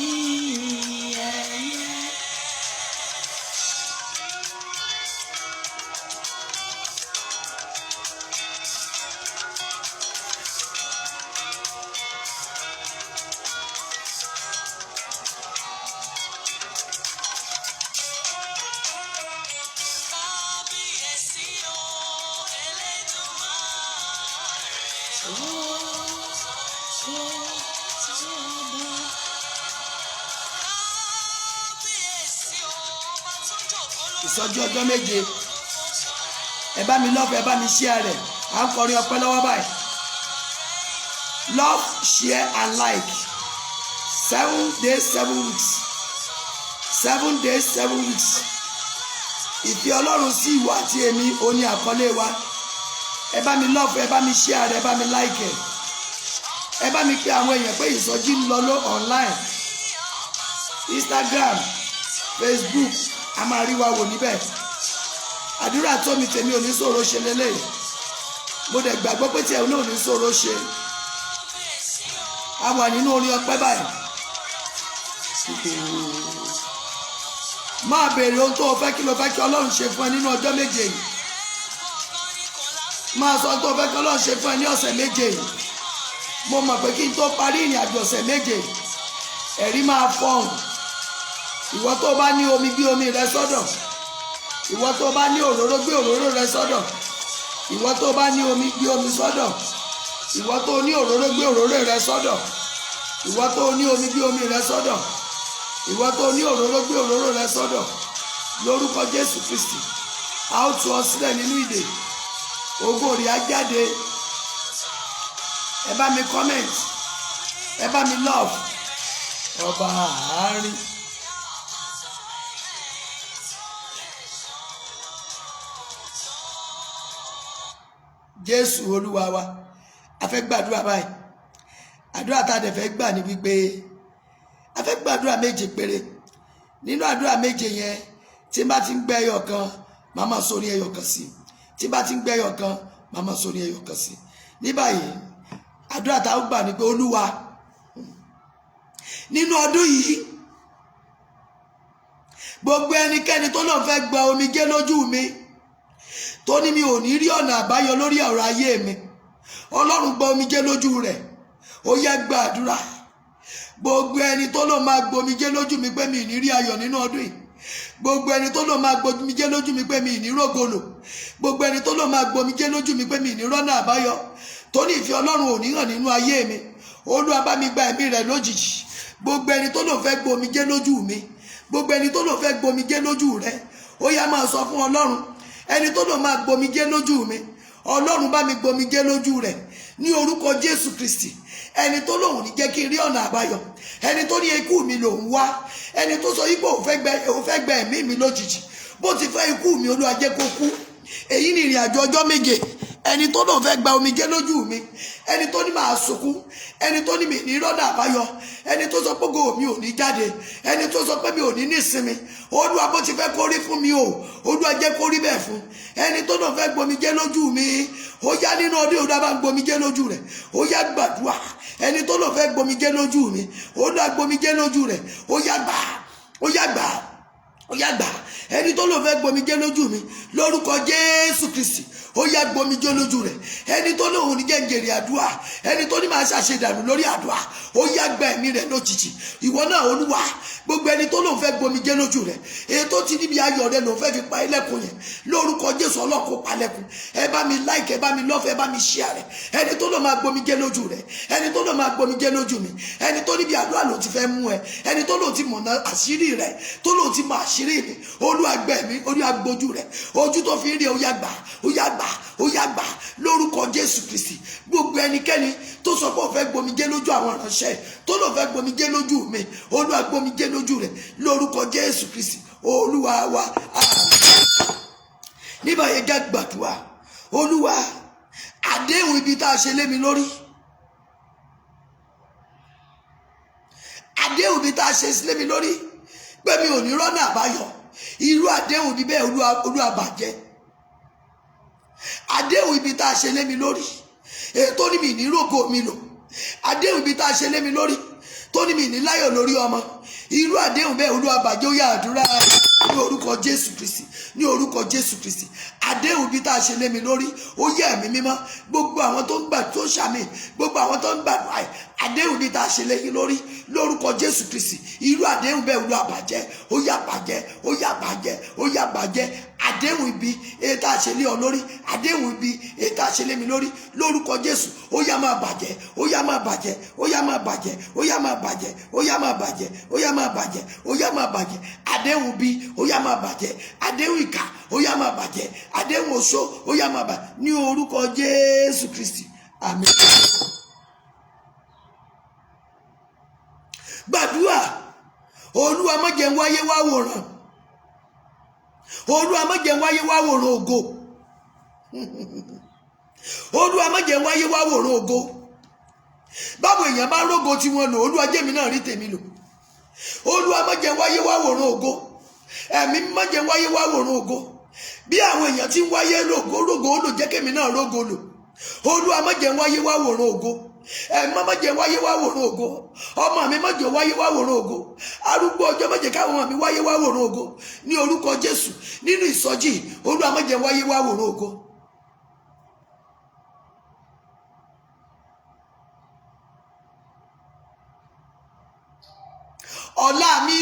Ìyìn ẹ̀yẹ. Ìsọjí ọjọ́ 7. Ẹ bá mi love, ẹ bá mi share rẹ̀. À ń kọrin ọpẹ́ lọ́wọ́ báyìí. Love, share and like. 7 days, 7 weeks, 7 days, 7 weeks. Ìfẹ́ Ọlọ́run sí ìwọ àti èmi òun ni àkọlé wa. Ẹ bá mi love, ẹ bá mi share rẹ̀, ẹ bá mi like ẹ. Ẹ bá mi pe àwọn èèyàn pé ìsọjí ń lọ ló online, Instagram, Facebook, a máa rí wa wò níbẹ̀. Àdúrà tó mi tèmi ò ní ṣòro ṣe lélẹ̀. Mo dẹ̀ gbàgbọ́ pé tí ẹ̀ náà ò ní ṣòro ṣe. A wà nínú orin ọpẹ́ báyìí. Máa béèrè ohun tó o fẹ́. Kí ló fẹ́ kí Ọlọ́run ṣe fún ẹ nínú ọjọ́ 7 yìí? Máa sọ ohun tó o fẹ́ kí Ọlọ́run ṣe fún ẹ ní ọ̀sẹ̀ 7 yìí. Mo mọ̀ pé kí n tó parí ìrìn àjò ọ̀sẹ̀ 7, ẹ̀rí máa fọhùn. Ìwọ tó bá ní omi, gbé omi rẹ sọ́dọ̀. Ìwọ tó bá ní òróró, gbé òróró rẹ sọ́dọ̀. Ìwọ tó bá ní omi, gbé omi sọ́dọ̀. Ìwọ tó ní òróró, gbé òróró rẹ sọ́dọ̀. Ìwọ tó ní omi, gbé omi rẹ sọ́dọ̀. Ìwọ tó ní òróró, gbé òróró rẹ sọ́dọ̀. Lórúkọ Jésù Kristi, a ó tú ọ sílẹ̀ nínú ìdè. Ògo rẹ̀ á jáde. Ẹ bá mi comment, ẹ bá mi love. Ọba àárín. Jésù Olúwa wa. A fẹ́ gbàdúrà báyìí. Àdúrà tá a dẹ̀ fẹ́ gbà ní wípé a fẹ́ gbàdúrà 7 péré. Nínú àdúrà 7 yẹn, tí n bá ti ń gbẹ́ ẹyọ kan, màá máa sórí ẹyọ kan sí. Tí n bá ti ń gbẹ́ ẹyọ kan, màá máa sórí ẹyọ kan sí. Ní báyìí, àdúrà tá a gbà ní pé, Olúwa, nínú ọdún yìí, gbogbo ẹnikẹ́ni tó lóun fẹ́ gba omijé lójú mi, tó ní mi ò ní rí ọ̀nà àbáyọ lórí ọ̀rọ̀ ayé mi, Ọlọ́run, gba omijé lójú rẹ̀. Ó yẹ gba àdúrà. Gbogbo ẹni tó lóun máa gbomijé lójú mi pé mi ì ní rí ayọ̀ nínú ọdún yìí, gbogbo ẹni tó lóun máa gbomijé lójú mi pé mi ì ní rógolo, gbogbo ẹni tó lóun máa gbomijé lójú mi pé mi ì ní rọ́nà àbáyọ, tó ní ìfẹ́ Ọlọ́run ò ní hàn nínú ayé mi, Olúwa, bá mi gba ẹ̀mí rẹ̀ lójijì. Gbogbo ẹni tó lóun fẹ́ gbomijé lójú mi, gbogbo ẹni tó lóun fẹ́ gbomijé lójú rẹ, ó yá, máa sọ fún Ọlọ́run. Ẹni tó lóun máa gbomijé lójú mi, Ọlọ́run, bá mi gbomijé lójú rẹ̀ ní orúkọ Jésù Kristi. Ẹni tó lòun ní jẹ́ kí n rí ọ̀nà àbáyọ, ẹni tó ní ikú mi lòun wá, ẹni tó sọ yípo òun fẹ́ gbẹ ẹ̀mí mi lójijì, bó ti fẹ́ ikú mi, Olúwa, jẹ́ kó kú. Èyí ni ìrìn àjò ọjọ́ 7. Ẹni tó lòun fẹ́ gba omijé lójú mi, ẹni tó ní màá sunkún, ẹni tó ní mi ní rọ́nà àbáyọ, ẹni tó sọ pé ògo mi ò ní jáde, ẹni tó sọ pé mi ò ní nísinmi, Olúwa, bó ti fẹ́ kó rí fún mi o, Olúwa, jẹ́ kó rí bẹ́ẹ̀ fún ẹni tó lòun fẹ́ gbomijé lójú mi. Ó yá, nínú ọdún, Olúwa, bá ń gbomijé lójú rẹ̀. Ó yá, gbàdúrà. Ẹni tó lòun fẹ́ gbomijé lójú mi, Olúwa, gbomijé lójú rẹ̀. Ó yá, gbà. Ó yá, gbà. Ó yá, gbà. Ẹni tó lòun fẹ́ gbomijé lójú mi, lórúkọ Jésù Kristi, ó yá gbomijé lójú rẹ̀. Ẹni tó lòun ní jẹ́ ń jèrè àdúrà, ẹni tó ní máa ṣàṣedànù lórí àdúrà, ó yá gba ẹ̀mí rẹ̀ lójijì. Ìwọ náà, Olúwa, gbogbo ẹni tó lòun fẹ́ gbomijé lójú rẹ̀, èyí tó ti níbi ayọ̀ rẹ̀ lòun fẹ́ fi pa ẹlẹ́kùn yẹn, lórúkọ Jésù, Ọlọ́run kó palẹ̀kùn. Ẹ bá mi like, ẹ bá mi love, ẹ bá mi share rẹ̀. Ẹni tó lòun máa gbomijé lójú rẹ̀, ẹni tó lòun máa gbomijé lójú mi, ẹni tó níbi àdúrà lòun ti fẹ́ mú ẹ, ẹni tó lòun ti mọ̀nà àṣírí rẹ̀, tó lòun ti mọ àṣírí mi, Olúwa gbẹ̀mí, Olúwa gbójú rẹ̀. Ojú tó fi ń rí ẹ, ó yá gbà, ó yá gbà, ó yá gbà, lórúkọ Jésù Kristi. Gbogbo ẹnikẹ́ni tó sọ pé òun fẹ́ gbomijé lójú àwọn ìránṣẹ́, tó lòun fẹ́ gbomijé lójú mi, Olúwa gbomijé lójú rẹ̀, lórúkọ Jésù Kristi Olúwa wa, àmín. Nígbà yẹn, jẹ́ gbàdúrà. Olúwa, àdéhùn ibi tá a ṣe lé mi lórí, àdéhùn ibi tá a ṣe lé mi lórí pé mi ò ní rọ́nà àbáyọ, irú àdéhùn ibi bẹ́ẹ̀, Olúwa, Olúwa bàjẹ́. Àdéhùn ibi tá a ṣe lé mi lórí, èyí tó ní mi ní rògo mi lò, àdéhùn ibi tá a ṣe lé mi lórí tó ní mi ní láyọ̀ lórí ọmọ, irú àdéhùn bẹ́ẹ̀, Olúwa bàjẹ́. Ó yá àdúrà, ní orúkọ Jésù Kristi, ní orúkọ Jésù Kristi. Àdéhùn ibi tá a ṣe lé mi lórí, ó yẹ ẹ̀mí mímọ́, gbogbo àwọn tó ń gbà, tó ń ṣàmì, gbogbo àwọn tó ń gbàdúrà ẹ̀, àdéhùn ibi tá a ṣe lé yín lórí, lórúkọ Jésù Kristi, irú àdéhùn bẹ́ẹ̀, Olúwa bàjẹ́. Ó yá bàjẹ́, ó yá bàjẹ́, ó yá bàjẹ́. Àdéhùn ibi èyí tá a ṣe lé ọ lórí, àdéhùn ibi èyí tá a ṣe lé mi lórí, lórúkọ Jésù, ó yá máa bàjẹ́, ó yá máa bàjẹ́, ó yá máa bàjẹ́, ó yá máa bàjẹ́, ó yá máa bàjẹ́, ó yá máa bàjẹ́, ó yá máa bàjẹ́. Àdéhùn ibi, ó yá máa bàjẹ́. Àdéhùn ìkà, ó yá máa bàjẹ́. Àdéhùn oṣó, ó yá máa bàjẹ́, ní orúkọ Jésù Kristi, àmín. Gbàdúrà. Olúwa, má jẹ́ n wáyé wá wòran. Olúwa, má jẹ́ n wáyé wá wòran ògo. Olúwa, má jẹ́ n wáyé wá wòran ògo. Báwo èèyàn bá rógo tí wọ́n lò, Olúwa, jẹ́mi náà rí tèmi lò. Olúwa, má jẹ́ n wáyé wá wòran ògo. Ẹ̀mí, má jẹ́ n wáyé wá wòran ògo. Bí àwọn èèyàn ti ń wáyé lògo rógo ó lò, jẹ́ kémi náà rógo lò. Olúwa, má jẹ́ n wáyé wá wòran ògo. Ẹ̀mí, má jẹ́ wáyé wá wòran ògo. Ọmọ mi, má jẹ́ wáyé wá wòran ògo. Arúgbó ọjọ́, má jẹ́ káwọn ọmọ mi wáyé wá wòran ògo, ní orúkọ Jésù. Nínú ìsọjí, Olúwa, má jẹ́ wáyé wá wòran ògo. Ọ̀la mi,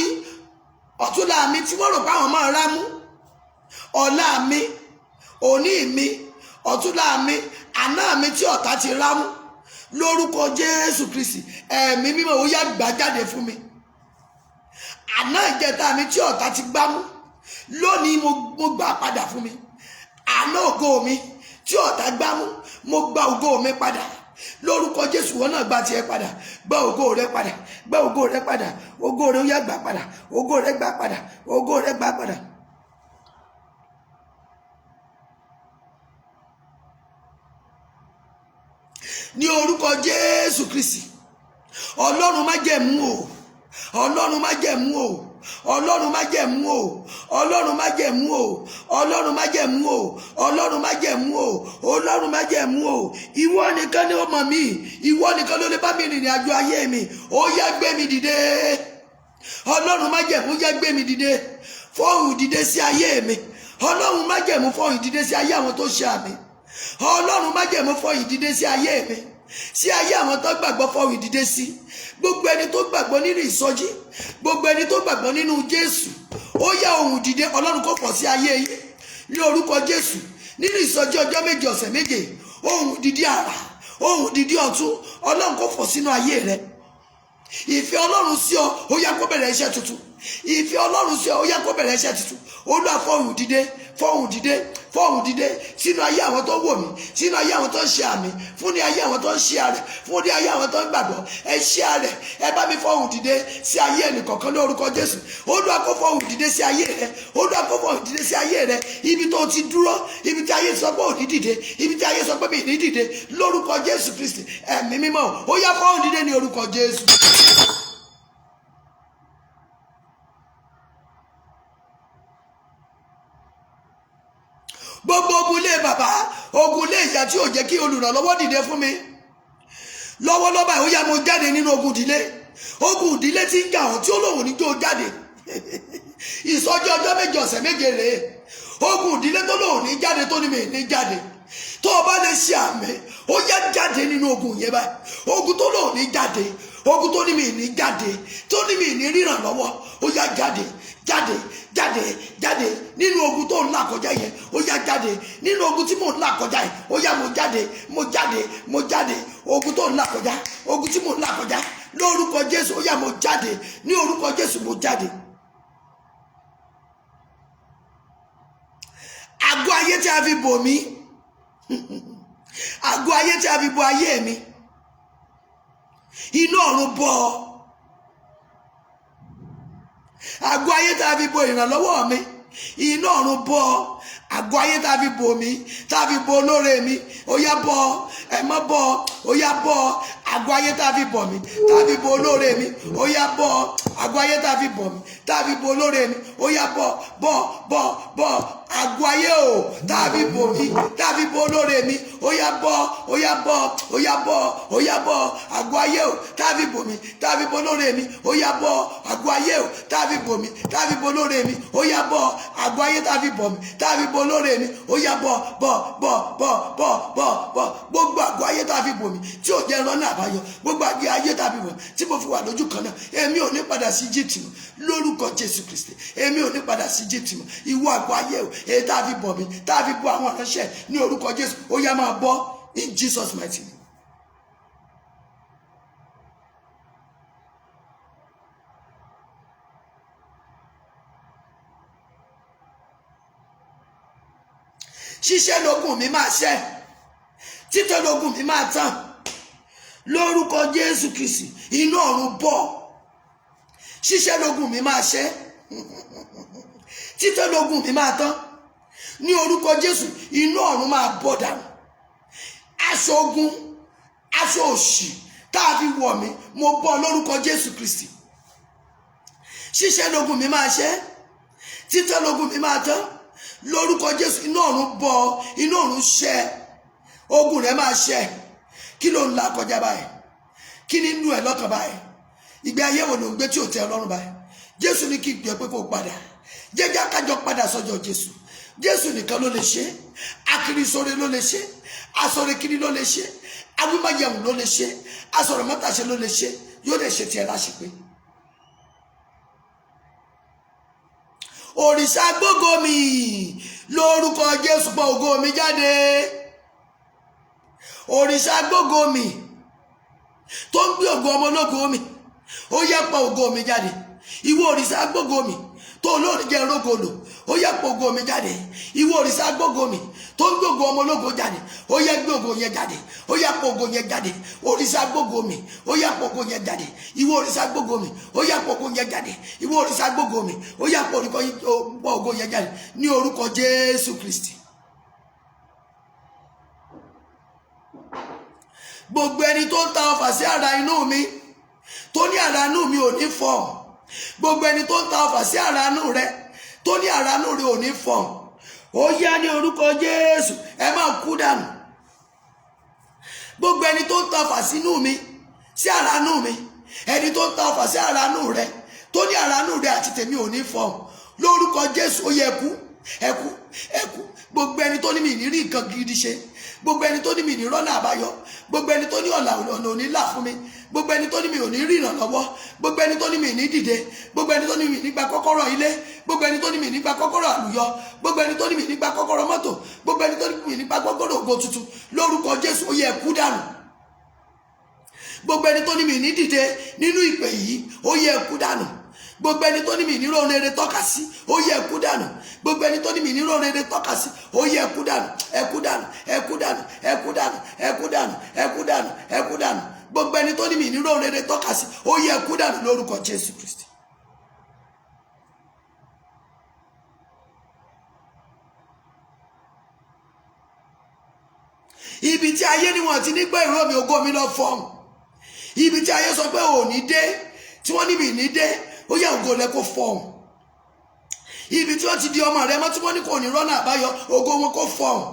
ọ̀túnla mi tí wọ́n rò pé àwọn máa rámú, ọ̀la mi, òní mi, ọ̀túnla mi, àná mi tí ọ̀tá ti rámú, lórúkọ Jésù Kristi, Ẹ̀mí mímọ́, ó yá gbà jáde fún mi. Àná ìjẹta mi tí ọ̀tá ti gbá mú, lónìí mo gbà padà fún mi. Àná ògo mi tí ọ̀tá gbá mú, mo gba ògo mi padà lórúkọ Jésù. Wọn náà gba tiẹ̀ padà. Gba ògo rẹ padà, gba ògo rẹ padà. Ògo rẹ, ó yá gbà padà. Ògo rẹ, gbà padà. Ògo rẹ, gbà padà. Ní orúkọ Jésù Kristi. Ọlọ́run májẹ̀mú o, Ọlọ́run májẹ̀mú o, Ọlọ́run májẹ̀mú o, Ọlọ́run májẹ̀mú o, Ọlọ́run májẹ̀mú o, Ọlọ́run májẹ̀mú o, Ọlọ́run májẹ̀mú o. Ìwọ nìkan ni ọmọ mi, ìwọ nìkan ló lè bá mi rìnrìn àjò ayé mi. Ó yá, gbé mi dìde. Ọlọ́run májẹ̀mú, yá gbé mi dìde. Fọ́hùn dìde sí ayé mi. Ọlọ́run májẹ̀mú, fọ́hùn dìde sí ayé àwọn tó ṣe àmì. Ọlọ́run májẹ̀mú, fọ́hùn dìde sí ayé mi, sí ayé àwọn tó gbàgbọ́. Fọ́hùn dìde sí gbogbo ẹni tó gbàgbọ́ nínú ìsọjí, gbogbo ẹni tó gbàgbọ́ nínú Jésù. Ó yá, ohùn dìde Ọlọ́run kò pọ̀ sí ayé yìí, ní orúkọ Jésù. Nínú ìsọjí ọjọ́ 7, ọ̀sẹ̀ 7, ohùn dìde àrà, ohùn dìde ọ̀tún, Ọlọ́run kò fọ̀ sínú ayé rẹ. Ìfẹ́ Ọlọ́run sí ọ, ó yá kó bẹ̀rẹ̀ iṣẹ́ tuntun. Ìfẹ́ Ọlọ́run sí ọ, ó yá kó bẹ̀rẹ̀ iṣẹ́ tuntun. Olúwa, fọhùn dìde, fọhùn dìde, fọhùn dìde sínú ayé àwọn tó wò mí, sínú ayé àwọn tó ń ṣe àmì, fún ní ayé àwọn tó ń ṣe àrẹ, fún ní ayé àwọn tó ń gbàgbọ́. Ẹ ṣe àrẹ, ẹ bá mi fọhùn dìde sí ayé ẹnìkọ̀ọ̀kan ní orúkọ Jésù. Olúwa kó fọhùn dìde sí ayé rẹ. Olúwa kó fọhùn dìde sí ayé rẹ. Ibi tó ti dúró, ibi tí ayé sọ pé ò ní dìde, ibi tí ayé sọ pé mi ní dìde, lórúkọ Jésù Kristi, Ẹ̀mí mímọ́, ó yá, fọhùn dìde ní orúkọ Jésù. Gbogbo ogun ilé bàbá, ogun ilé ìyá tí ò jẹ́ kí olùrànlọ́wọ́ dìde fún mi lọ́wọ́lọ́wọ́ báyìí, ó yá, mo jáde nínú ogun ìdílé. Ogun ìdílé tí ń jà ọ́, tí ó lòun ní tó jáde. Ìsọjí. Ìsọjí ọjọ́ 7 ọ̀sẹ̀ 7 rèé. Ogun ìdílé tó lòun ní jáde tó ní mi ní jáde, tó o bá lè ṣe àmì, ó yá, jáde nínú ogun yẹn báyìí. Ogun tó lòun ní jáde, ogun tó ní mi ní jáde, tó ní mi ní ríran lọ́wọ́, ó yá, jáde, jáde, jáde, jáde nínú ogun tó ń là kọjá yẹn. Ó yá, jáde nínú ogun tí mò ń là kọjá yẹn. Ó yá, mo jáde, mo jáde, mo jáde. Ogun tó ń là kọjá, ogun tí mò ń là kọjá, lórúkọ Jésù, ó yá, mo jáde. Ní orúkọ Jésù, mo jáde. Àgọ́ ayé tí a fi bò mí, àgọ́ ayé tí a fi bò ayé mi, iná ọ̀run bọ́ ọ. Àgọ́ ayé tá a fi bo ìrànlọ́wọ́ mi, iná ọ̀run bọ́ ọ. Àgọ́ ayé tá a fi bò mí, tá a fi bo olóore mi, ó yá, bọ́ ọ. Ẹ mọ́ bọ́ ọ, ó yá, bọ́ ọ. Àgọ́ ayé tá a fi bọ̀ mí, tá a fi bo olóore mi, ó yá, bọ́ ọ. Àgọ́ ayé tá a fi bọ̀ mí, tá a fi bo olóore mi, ó yá, bọ́, bọ́, bọ́, bọ́. Àgọ́ ayé o tá a fi bò mí, tá a fi bo olóore mi, ó yá, bọ́, ó yá, bọ́, ó yá, bọ́, ó yá, bọ́. Àgọ́ ayé o tá a fi bò mí, tá a fi bo olóore mi, ó yá, bọ́. Àgọ́ ayé o tá a fi bò mí, tá a fi bo olóore mi, ó yá, bọ́. Àgọ́ ayé tá a fi bò mí, tá a fi bo olóore mi, ó yá, bọ́, bọ́, bọ́, bọ́, bọ́, bọ́, bọ́. Gbogbo àgọ́ ayé tá a fi bò mí tí ò jẹ́ rọ́nà àbáyọ, gbogbo àgọ́ ayé tá a fi bò mí tí mo fi wà lójú kan náà, èmi ò ní padà sí Egypt mọ́. Lórúkọ Jésù Kristi, èmi ò ní padà sí Egypt mọ́. Ìwọ àgọ́ ayé o, èyí tá a fi bọ̀ mí, tá a fi bọ̀ àwọn ìránṣẹ́, ní orúkọ Jésù, ó yá, máa bọ́ in Jesus mighty name. Ṣíṣẹ́ lógún mi máa ṣẹ́, títọ́ lógún mi máa tàn. Lórúkọ Jésù Kristi, iná ọ̀run bọ̀. Ṣíṣẹ́ lógún mi máa ṣẹ́, títọ́ lógún mi máa tán. Ní orúkọ Jésù, iná ọ̀run máa bọ̀ dànù. Aṣọ ogun, aṣọ òṣì tá a fi wọ̀ mí, mo bọ́ lórúkọ Jésù Kristi. Ṣíṣẹ́ lógún mi máa ṣẹ́, títọ́ lógún mi máa tán. Lórúkọ Jésù, iná ọ̀run bọ̀, iná ọ̀run ṣẹ́, ogun rẹ̀ máa ṣẹ́. Kí ló ń là kọjá báyìí? Kí ni inú ẹ lọ́kàn báyìí? Ìgbé ayé wo ló ń gbé tí ò tẹ́ Ọlọ́run báyìí? Jésù ní kí gbé pé kó padà jẹ́jẹ́, kájọ padà sọ́jọ́ Jésù. Jésù nìkan ló lè ṣe. Akirisore ló lè ṣe, asọ̀rẹ́kiri ló lè ṣe, awímáyẹ̀wò ló lè ṣe, asọ̀rọ̀mọ́tàṣe ló lè ṣe. Yóò lè ṣe tiẹ̀ láṣepé. Òrìṣà gbógo mi, lórúkọ Jésù, pọ̀ ògo mi jáde. Òrìṣà gbógo mi tó ń gbé ògo ọmọ ológo mi, ó yẹ, pọ̀ ògo mi jáde. Ìwọ òrìṣà gbógo mi tó olóòrì jẹ́ rógo lò, ó yẹ, pọ̀ ògo mi jáde. Ìwọ òrìṣà gbógo mi tó ń gbógo ọmọ ológo jáde, ó yẹ, gbé ògo yẹn jáde. Ó yẹ, pọ̀ ògo yẹn jáde. Òrìṣà gbógo mi, ó yẹ, pọ̀ ògo yẹn jáde. Ìwọ òrìṣà gbógo mi, ó yẹ, pọ̀ ògo yẹn jáde. Ìwọ òrìṣà gbógo mi, ó yẹ, pọ̀ ògo yẹn jáde ní orúkọ Jésù Kristi. Gbogbo ẹni tó ń ta ọfà sí ara inú mi, tó ní ara inú mi ò ní fọ̀n, gbogbo ẹni tó ń ta ọfà sí ara inú rẹ, tó ní ara inú rẹ ò ní fọ̀n, ó yá, ní orúkọ Jésù, ẹ máa kú dànù. Gbogbo ẹni tó ń ta ọfà sínú mi, sí ara inú mi, ẹni tó ń ta ọfà sí ara inú rẹ, tó ní ara inú rẹ àti tèmi ò ní fọ̀n, lórúkọ Jésù, ó yẹ, ẹkú, ẹkú, ẹkú. Gbogbo ẹni tó ní mi ní rí nǹkan gidi ṣe, gbogbo ẹni tó ní mi ní rọ́nà àbáyọ, gbogbo ẹni tó ní ọ̀nà òní là fún mi, gbogbo ẹni tó ní mi ò ní rí ìrànlọ́wọ́, gbogbo ẹni tó ní mi ní dìde, gbogbo ẹni tó ní mi ní gba kọ́kọ́rọ́ ilé, gbogbo ẹni tó ní mi ní gba kọ́kọ́rọ́ àlùyọ, gbogbo ẹni tó ní mi ní gba kọ́kọ́rọ́ mọ́tò, gbogbo ẹni tó ní mi ní gba kọ́kọ́rọ́ ògo tuntun, lórúkọ Jésù, ó yẹ, kú dànù. Gbogbo ẹni tó ní mi ní dìde nínú ìpè yìí, ó yẹ, kú dànù. Gbogbo ẹni tó ní mi ní róhun rere tọ́ka sí, ó yẹ, kú dànù. Gbogbo ẹni tó ní mi ní róhun rere tọ́ka sí, ó yẹ, kú dànù, ẹ kú dànù, ẹ kú dànù, ẹ kú dànù, ẹ kú dànù, ẹ kú dànù, ẹ kú dànù. Gbogbo ẹni tó ní mi ní róhun rere tọ́ka sí, ó yẹ, kú dànù lórúkọ Jésù Kristi. Ibi tí ayé ni wọn ti ní gbọ́ ìró mi, ògo mi lọ fọ́ọ̀mù. Ibi tí ayé sọ pé ò ní dé, tí wọ́n ní mi ní dé, ó yẹ, ògo rẹ kó fọ́ọ̀mù. Ibi tí wọ́n ti di ọmọ rẹ mọ́, tí wọ́n ní kò ní rọ́nà àbáyọ, ògo wọn kó fọ́ọ̀mù.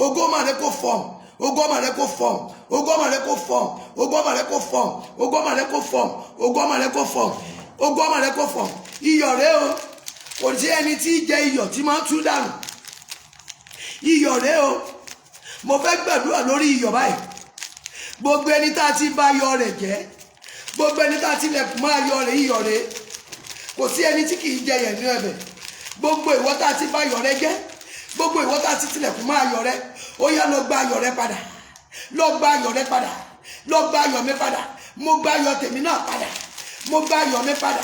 Ògo ọmọ rẹ kó fọ́ọ̀mù. Ògo ọmọ rẹ kó fọ́ọ̀mù. Ògo ọmọ rẹ kó fọ́ọ̀mù. Ògo ọmọ rẹ kó fọ́ọ̀mù. Ògo ọmọ rẹ kó fọ́ọ̀mù. Ògo ọmọ rẹ kó fọ́ọ̀mù. Ògo ọmọ rẹ kó fọ́ọ̀mù. Iyọ̀ rẹ o, Kò sí ẹni tí í jẹ iyọ̀ tí máa ń tú dànù. Iyọ̀ rèé o. Mo fẹ́ gbàdúrà lórí iyọ̀ báyìí. Gbogbo ẹni tá a ti bá ayọ̀ rẹ̀ jẹ́, gbogbo ẹni tá a ti lẹ̀kùn mọ́ ayọ̀ rẹ̀, iyọ̀ rèé. Kò sí ẹni tí kì í jẹ yẹ̀ ní ẹ̀bẹ̀. Gbogbo ìwọ tá a ti bá ayọ̀ rẹ jẹ́, gbogbo ìwọ tá a ti tilẹ̀kùn mọ́ ayọ̀ rẹ, ó yá, lọ gba ayọ̀ rẹ padà, lọ gba ayọ̀ rẹ padà, lọ gba ayọ̀ mi padà. Mo gba ayọ̀ tèmi náà padà, mo gba ayọ̀ mi padà.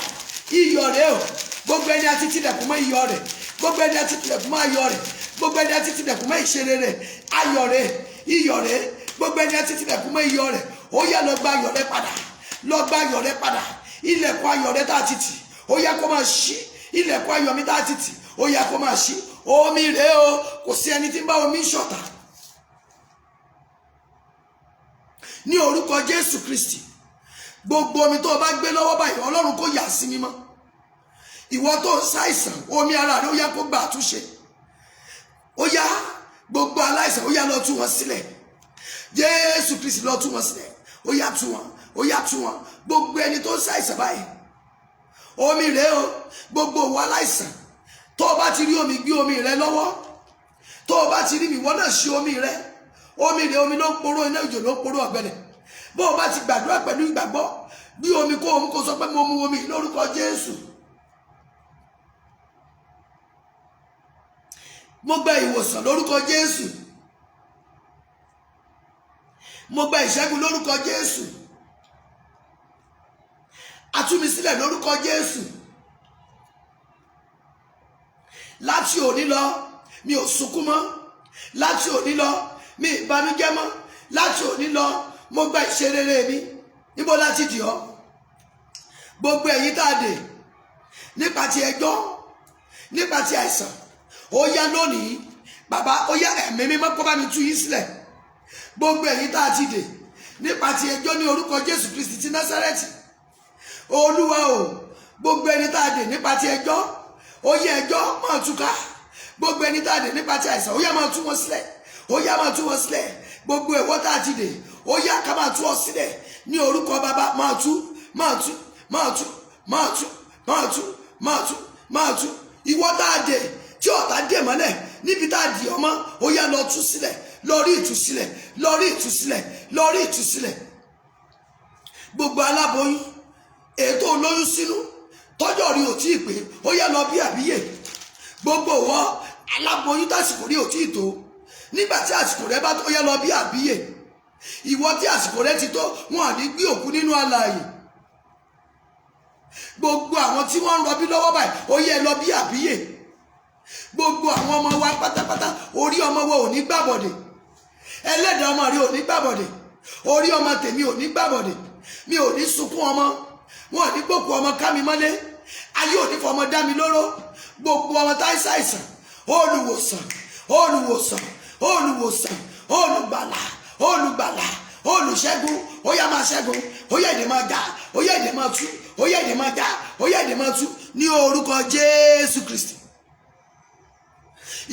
Iyọ̀ rẹ o. Gbogbo ẹni a ti tilẹ̀kùn mọ́ iyọ̀ rẹ, gbogbo ẹni a ti tilẹ̀kùn mọ́ ayọ̀ rẹ, gbogbo ẹni a ti tilẹ̀kùn mọ́ ìṣeré rẹ, ayọ̀ rẹ, iyọ̀ rẹ. Gbogbo ẹni a ti tilẹ̀kùn mọ́ iyọ̀ rẹ, ó yá, lọ gba ayọ̀ rẹ padà, lọ gba ayọ̀ rẹ padà. Ilẹ̀kùn ayọ̀ rẹ tá a ti tì, ó yá, kó máa ṣí. Ilẹ̀kùn ayọ̀ mi tá a ti tì, ó yá, kó máa ṣí. Omi rèé o. Kò sí ẹni tí ń bá omi ṣọ̀tá. Ní orúkọ Jésù Kristi, gbogbo omi tó o bá gbé lọ́wọ́ báyìí, Ọlọ́run kó yà sí mímọ́. Ìwọ tó ń ṣàìsàn, omi ara rẹ, ó yá, kó gba àtúnṣe. Ó yá, gbogbo aláìsàn, ó yá, lọ tú wọn sílẹ̀. Jésù Kristi, lọ tú wọn sílẹ̀. Ó yá, tú wọn, ó yá, tú wọn. Gbogbo ẹni tó ń ṣàìsàn báyìí, omi rèé o. Gbogbo òwò aláìsàn, tó o bá ti rí omi, gbé omi rẹ lọ́wọ́. Tó o bá ti rí mi, ìwọ náà ṣe omi rẹ. Omi rẹ, omi ló ń poró iná, òjò ló ń poró ọ̀gbẹlẹ̀. Bó o bá ti gbàdúrà pẹ̀lú ìgbàgbọ́, bí omi kó omi kó sọ pé mo mu omi lórúkọ Jésù. Mo gba ìwòsàn lórúkọ Jésù. Mo gba ìṣẹ́gun lórúkọ Jésù. A tú mi sílẹ̀ lórúkọ Jésù. Láti òní lọ, mi ò sunkún mọ́. Láti òní lọ, mi ì banújẹ́ mọ́. Láti òní lọ, mo gba ìṣerere mi. Níbo láti dì ọ́? Gbogbo ẹ̀yin tá a dè nípa ti ẹjọ́, nípa ti àìsàn, ó yá lónìí, bàbá, ó yá, ẹ̀mí mímọ́ kó bá mi tú yín sílẹ̀. Gbogbo ẹ̀yin tá a ti dè nípa ti ẹjọ́, ní orúkọ Jésù Kristi ti Násárẹ́tì, Olúwa o, gbogbo ẹni tá a dè nípa ti ẹjọ́, ó yẹ, ẹjọ́ máa túká. Gbogbo ẹni tá a dè nípa ti àìsàn, ó yá, máa tú wọn sílẹ̀, ó yá, máa tú wọn sílẹ̀. Gbogbo ẹ̀wọ́ tá a ti dè, ó yá, ká máa tú ọ sílẹ̀. Ní orúkọ bàbá, máa tú, máa tú, máa tú, máa tú, máa tú, máa tú, máa tú. Ìwọ tá a dè, tí ọ̀tá dè mọ́lẹ̀, níbi tá a dì ọmọ, ó yá, lọ tú sílẹ̀, lọ rí ìtúsílẹ̀, lọ rí ìtúsílẹ̀, lọ rí ìtúsílẹ̀. Gbogbo aláboyún, ètò olóyún sínú tọ́jọ́ rí ò tí ì pé, ó yá, lọ bí àbíyè. Gbogbo wọ aláboyún tásìkò rí ò tí ì tó, nígbà tí àsìkò rẹ bá tó, ó yá, lọ bí àbíyè. Ìwọ tí àsìkò rẹ ti tó, wọn à ní gbé òkú nínú alààyè. Gbogbo àwọn tí wọ́n ń rọbí lọ́wọ́ báyìí, ó yẹ, lọ bí àbíyè. Gbogbo àwọn ọmọ wa pátápátá, orí ọmọ wa ò ní gbàbọ̀dè. Ẹlẹ́dàá ọmọ rẹ ò ní gbàbọ̀dè. Orí ọmọ tèmi ò ní gbàbọ̀dè. Mi ò ní sunkún ọmọ. Wọn ò ní gbókù ọmọ ká mi mọ́lé. Ayé ò ní fọmọ dá mi lóró. Gbogbo ọmọ tá ṣàìsàn, olùwòsàn, olùwòsàn, olùwòsàn, olùgbàlà, olùgbàlà, olùṣẹ́gun, ó yá, máa ṣẹ́gun. Ó yá, ìdè máa já. Ó yá, ìdè máa tú. Ó yá, ìdè máa já. Ó yá, ìdè máa tú ní orúkọ Jésù Kristi.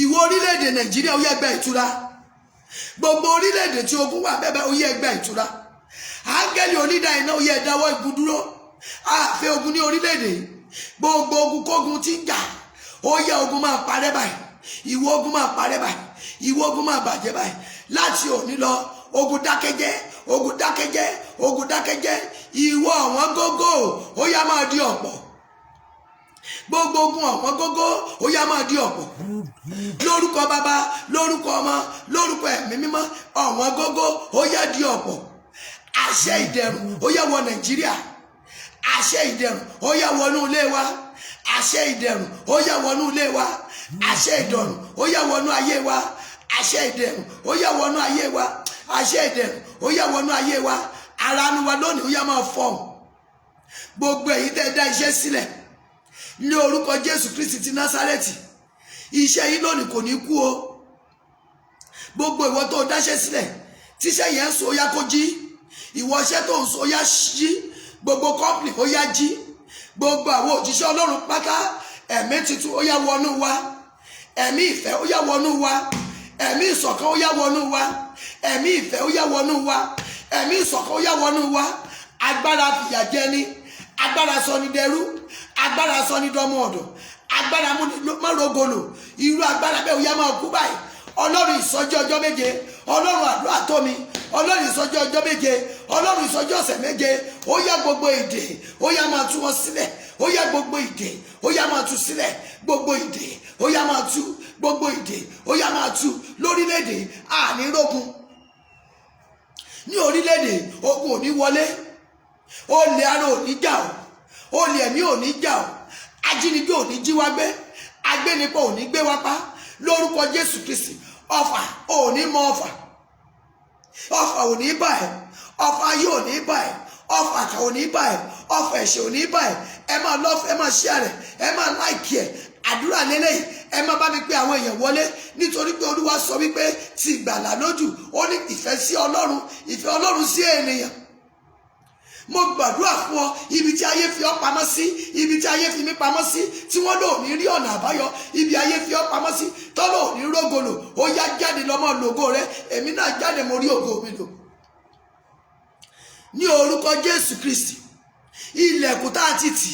Ìwọ orílẹ̀-èdè Nàìjíríà, ó yá, gba ìtura. Gbogbo orílẹ̀-èdè tí ogun wà bẹ́ẹ̀ bẹ́ẹ̀, ó yá, gba ìtura. Áńgẹ́lì onídàá iná, ó yá, dáwọ́ igun dúró. Àfẹ́ ogun ní orílẹ̀-èdè yìí. Gbogbo ogun kógun tí ń jà, ó yá, ogun máa parẹ́ báyìí. Ìwọ ogun, máa parẹ́ báyìí. Ìwọ ogun, máa bàjẹ́ báyìí. Láti òní lọ, ogun dákẹ́jẹ́, ogun dákẹ́jẹ́, ogun dákẹ́jẹ́. Ìwọ ọ̀wọ́n gógó, ó yá, máa di ọ̀pọ̀. Gbogbo ogun ọ̀wọ́n gógó, ó yá, máa di ọ̀pọ̀. Lórúkọ bàbá, lórúkọ ọmọ, lórúkọ ẹ̀mí mímọ́, ọ̀wọ́n gógó, ó yá, di ọ̀pọ̀. Àṣẹ ìdẹ̀rùn, ó yá, wọ Nàìjíríà. Àṣẹ ìdẹ̀rùn, ó yá, wọnú ilé wa. Àṣẹ ìdẹ̀rùn, ó yá, wọnú ilé wa. Àṣẹ ìdẹ̀rùn, ó yá, wọnú ayé wa. Àṣẹ ìdẹ̀rùn, ó yá, wọnú ayé wa. Àṣẹ ìdẹ̀rùn, ó yá, wọnú ayé wa. Ara nu wa lónìí, ó yá, máa fọhùn. Gbogbo èyí tẹ́ dá iṣẹ́ sílẹ̀, ní orúkọ Jésù Kristi ti Násárẹ́tì, iṣẹ́ yín lónìí kò ní kú o. Gbogbo ìwọ tó dáṣẹ́ sílẹ̀, tíṣẹ́ yẹn ń sọ, ó yá, kó jí. Ìwọ iṣẹ́ tó ń sọ, ó yá, jí. Gbogbo company, ó yá, jí. Gbogbo àwọn òjíṣẹ́ Ọlọ́run pátá, ẹ̀mí tuntun, ó yá, wọnú wa. Ẹ̀mí ìfẹ́, ó yá, wọnú wa. Ẹ̀mí ìṣọ̀kan, ó yá, wọnú wa. Ẹ̀mí ìfẹ́, ó yá, wọnú wa. Ẹ̀mí ìṣọ̀kan, ó yá, wọnú wa. Agbára fìyàjẹni, agbára sọnidẹrú, agbára sọnidọmọ ọ̀dọ̀, Agbára mọ́rogolo, irú agbára bẹ́ẹ̀, ó yá, máa kú báyìí. Ọlọ́run ìsọjí ọjọ́ 7, Ọlọ́run àdúrà tó mi, Ọlọ́run ìsọjí ọjọ́ 7, Ọlọ́run ìsọjí ọ̀sẹ̀ 7, ó yá, gbogbo ìdè, ó yá, máa tú wọn sílẹ̀. Ó yá, gbogbo ìdè, ó yá, máa tú sílẹ̀. Gbogbo ìdè, ó yá, máa tú. Gbogbo ìdè, ó yá, máa tú lórílẹ̀‐èdè. Ànírógun ní orílẹ̀-èdè, ogun ò ní wọlé, olè ara ò ní jà ọ́, olè ẹ̀mí ò ní jà ọ́, ajínigbé ò ní jí wá gbé, agbénipa ò ní gbé wá pa lórúkọ Jésù Kristi. Ọfà ò ní mọ ọfà, ọfà ò ní bà ẹ́, ọfà ayé ò ní bà ẹ́, ọfà àkà ò ní bà ẹ́, ọfà ẹ̀ṣẹ̀ ò ní bà ẹ́. Ẹ máa love, ẹ máa share rẹ̀, ẹ máa like ẹ̀. Àdúrà lélẹ́yìí. Ẹ má bá mi pé àwọn èèyàn wọlé, nítorí pé Olúwa sọ wípé ti ìgbàlà lójú. Ó ní ìfẹ́ sí Ọlọ́run, ìfẹ́ Ọlọ́run sí ènìyàn. Mo gbàdúrà fún ọ, ibi tí ayé fi ọ́ pamọ́ sí, ibi tí ayé fi mí pamọ́ sí, tí wọ́n lò ní rí ọ̀nà àbáyọ, ibi ayé fi ọ́ pamọ́ sí, tọ́lọ̀ ò ní rógolo, ó yá, jáde lọ́mọ lògo rẹ. Èmi náà jáde, mo rí ògo mi lò ní orúkọ Jésù Kristi. Ilẹ̀kùn tá a ti tì,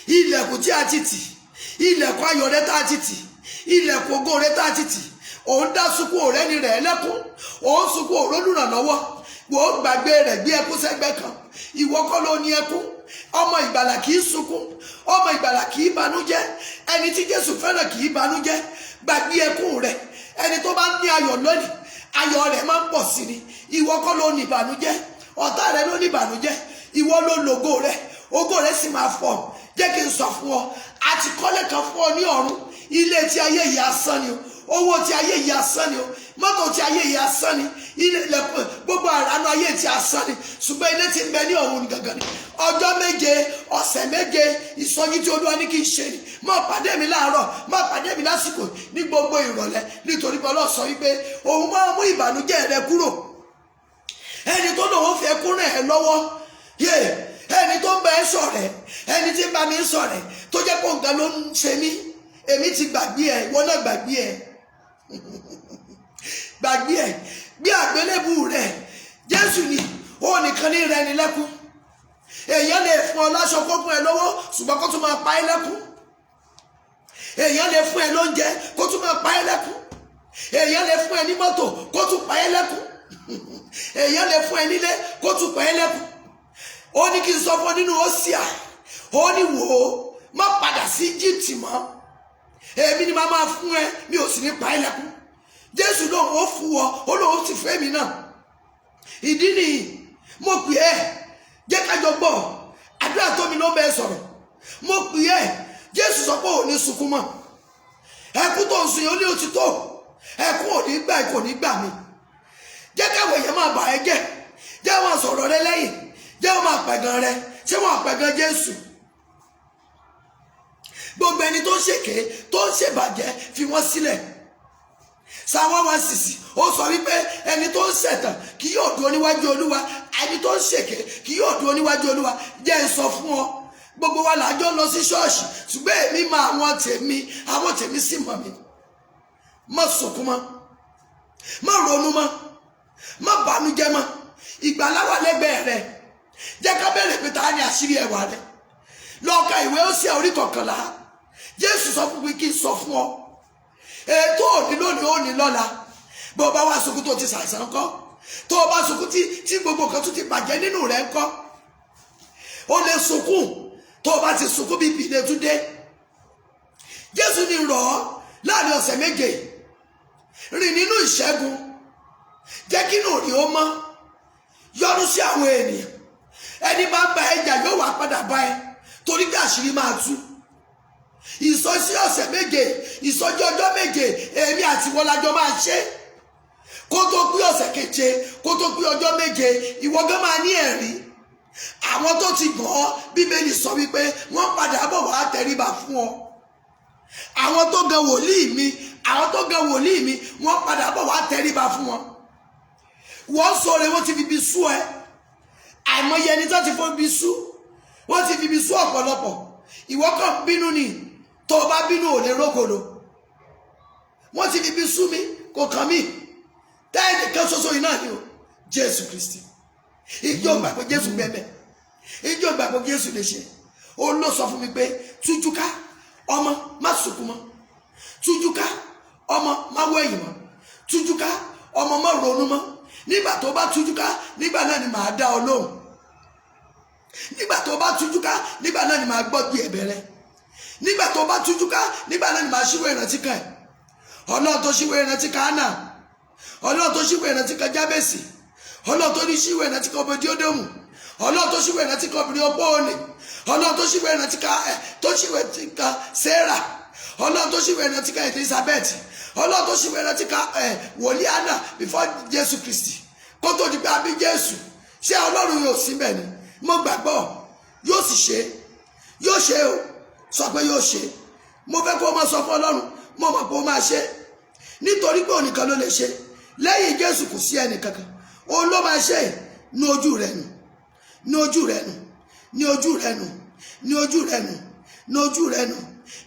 ilẹ̀kùn tí a ti tì, ilẹ̀kùn ayọ̀ rẹ tá a ti tì, ilẹ̀kùn ògo rẹ tá a ti tì, òun dá sunkún, ọ̀rẹ́ ni rẹ̀ lẹ́kún, òun sunkún, òrólùrànlọ́wọ́. Wò ó, gbàgbé rẹ̀, gbé ẹkún sẹ́gbẹ́ kan. Ìwọ kọ́ ló ní ẹkún. Ọmọ ìgbàlà kì í sunkún, ọmọ ìgbàlà kì í banújẹ́, ẹni tí Jésù fẹ́ràn kì í banújẹ́. Gbàgbé ẹkún rẹ̀. Ẹni tó bá ní ayọ̀ lónìí, ayọ̀ rẹ̀ máa ń pọ̀ sí ni. Ìwọ kọ́ ló ní ìbànújẹ́, ọ̀tá rẹ̀ ló ní ìbànújẹ́. Ìwọ ló lògo rẹ̀, ògo rẹ̀ sì máa fọ̀. Jẹ́ kí n sọ fún ọ, àti kọ́lé kan fún ọ ní ọ̀run. Ilé tí ayé yìí, asán ni o. Owó tí ayé yìí, asán ni o. Mọ́tò tí ayé yìí, asán ni. Ilé ilẹ̀kùn gbogbo àránú ayé tí asán ni, ṣùgbọ́n ilé tí ń bẹ ní ọ̀run ni gangan ni. Ọjọ́ 7, ọ̀sẹ̀ 7, ìsọjí tí Olúwa ní kí n ṣe ni. Má pàdé mi láàárọ̀, má pàdé mi lásìkò ní gbogbo ìrọ̀lẹ́, nítorí pé Ọlọ́run sọ wípé òun máa mú ìbànújẹ́ rẹ kúrò. Ẹni tó lòun fẹ́ kún rẹ̀ lọ́wọ́ yé, ẹni tó ń bá ẹ ṣọ̀rẹ́, ẹni tí ń bá mi ṣọ̀rẹ́, tó jẹ́ pé nǹkan ló ń ṣe mí. Èmi ti gbàgbé ẹ, ìwọ náà gbàgbé ẹ, gbàgbé ẹ, gbé àgbélébù rẹ. Jésù ni ó nìkan ní rẹ ní lẹ́kún. Èèyàn lè fún ọ láṣọ, kó fún ẹ lówó, ṣùgbọ́n kó tún máa pa ẹ́ lẹ́kún. Èèyàn lè fún ẹ lóúnjẹ, kó tún máa pa ẹ́ lẹ́kún. Èèyàn lè fún ẹ ní mọ́tò, kó tún pa ẹ́ lẹ́kún. Èèyàn lè fún ẹ nílé, kó tún pa ẹ́ lẹ́kún. Ó ní kí n sọ fún ọ nínú Hósíà, ó ní, wò ó, má padà sí Egypt mọ́. Èmi ni màá máa fún ẹ, mi ò sì ní pa ẹ́ lẹ́kún. Jésù lòun ó fún ọ, ó lòun sì fún èmi náà. Ìdí nìyí mo pè ẹ́, jẹ́ kájọ gbọ́ àdúrà tó mi ló bẹ́ẹ̀ sọ̀rọ̀. Mo pè ẹ́, Jésù sọ pé ò ní sunkún mọ́. Ẹkún tó ń sun yìí, ó ní ó ti tó. Ẹkún ò ní gbà, kò ní gbà mí. Jẹ́ káwọn èèyàn máa bà ẹ́ jẹ́, jẹ́ wọn sọ̀rọ̀ rẹ lẹ́yìn, jẹ́ wọn máa pẹ̀gàn rẹ. Ṣé wọn pẹ̀gàn Jésù? Gbogbo ẹni tó ń ṣèké, tó ń ṣèbàjẹ́, fi wọ́n sílẹ̀. Psalm 116, ó sọ wípé ẹni tó ń ṣẹ̀tàn kì yóò dúró níwájú Olúwa, ẹni tó ń ṣèké kì yóò dúró níwájú Olúwa. Jẹ́ ń sọ fún ọ, gbogbo wa làjọ lọ sí ṣọ́ọ̀ṣì, ṣùgbọ́n èmi mọ àwọn tèmi, àwọn tèmi sì mọ̀ mí. Má sunkún mọ́, má ronú mọ́, má bànújẹ́ mọ́. Ìgbàlà wà lẹ́gbẹ̀ẹ́ rẹ. Jẹ́ ká bẹ̀rẹ̀ pé ta ni àṣírí ẹwà rẹ. Lọ ka ìwé Hósíà orí 11. Jésù sọ fún mi kí n sọ fún ọ, ètò òní lónìí, òní lọ́la. Bó o bá wá sunkún tó ti ṣàìsàn ńkọ́? Tó o bá sunkún tí gbogbo nǹkan tó ti bàjẹ́ nínú rẹ̀ ńkọ́? O lè sunkún. Tó o bá ti sunkún, bíbí ilé tún dé. Jésù ní rọ̀ ọ́ láàrin ọ̀sẹ̀ 7. Rìn nínú ìṣẹ́gun, jẹ́ kí inú rí ó mọ́, yọ́nú sí àwọn ènìyàn. Ẹni bá ń bá ẹ jà yóò wá padà bá ẹ, torí pé àṣírí máa tú. Ìsọjí ọ̀sẹ̀ 7, ìsọjí ọjọ́ 7, èmi àti ìwọ lájọ máa ṣe. Kó tó pé ọ̀sẹ̀ keje, kó tó pé ọjọ́ 7, ìwọ gan máa ní ẹ̀rí. Àwọn tó ti gàn ọ́, Bíbélì sọ wípé wọ́n padà bọ̀ wá tẹríba fún ọ. Àwọn tó gan wòlíì mi, àwọn tó gan wòlíì mi, wọ́n padà bọ̀ wá tẹríba fún wọn. Wọ́n sọ̀rọ̀, wọ́n ti fi ibi sú ẹ. Àìmọye ẹni tó ti fọ́ ibi sú, wọ́n ti fi ibi sú ọ̀pọ̀lọpọ̀. Ìwọ kàn bínú ni. Tó o bá bínú, ò lè rógolo. Wọ́n ti fi ibi sú mi, kò kàn mí. Tẹ́ẹ̀nì kan ṣoṣo yìí náà ni o, Jésù Kristi. Ìjọ gbà pé Jésù bẹ́ẹ̀, ìjọ gbà pé Jésù lè ṣe. Ó ló sọ fún mi pé tújúká. Ọmọ, má sunkún mọ́. Tújú ká. Ọmọ, má wẹ̀yìn mọ́. Tújú ká. Ọmọ, má ronú mọ́. Nígbà tó bá tújú ká, nígbà náà ni màá dá ọ lóhùn. Nígbà tó bá tújú ká, nígbà náà ni màá gbọ́ bí ẹ̀bẹ̀ rẹ. Nígbà tó bá tújú ká, nígbà náà ni màá ṣíwèé ìrántí kan ẹ̀. Ọlọ́run tó ṣíwèé ìrántí kan Hánà, Ọlọ́run tó ṣíwèé ìrántí kan Jábèsì, Ọlọ́run tó ní ṣíwèé ìrántí kan Obedi-Édómù, Ọlọ́run tó ṣíwèé ìrántí kan obìnrin opó òní, Ọlọ́run tó ṣíwèé ìrántí kan ẹ̀ tó ṣíwèé ìrántí kan Sarah, Ọlọ́run tó ṣíwèé ìrántí kan Elizabeth, Ọlọ́run tó ṣíwèé ìrántí kan ẹ̀ wòlíì Hánà before Jésù Kristi, kó tó di pé a bí Jésù. Ṣé Ọlọ́run yóò sí bẹ́ẹ̀ ni? Mo gbàgbọ́ yóò sì ṣe, yóò ṣe o. Sọ pé yóò ṣe. Mo fẹ́ kó o máa sọ fún Ọlọ́run, mo mọ̀ pé o máa ṣe, nítorí pé ònìkan ló lè ṣe. Lẹ́yìn Jésù, kò sí ẹnì kankan. Òun ló máa ṣe. Ní ojú rẹ nù, ní ojú rẹ nù, ní ojú rẹ nù, ní ojú rẹ nù, ní ojú rẹ nù,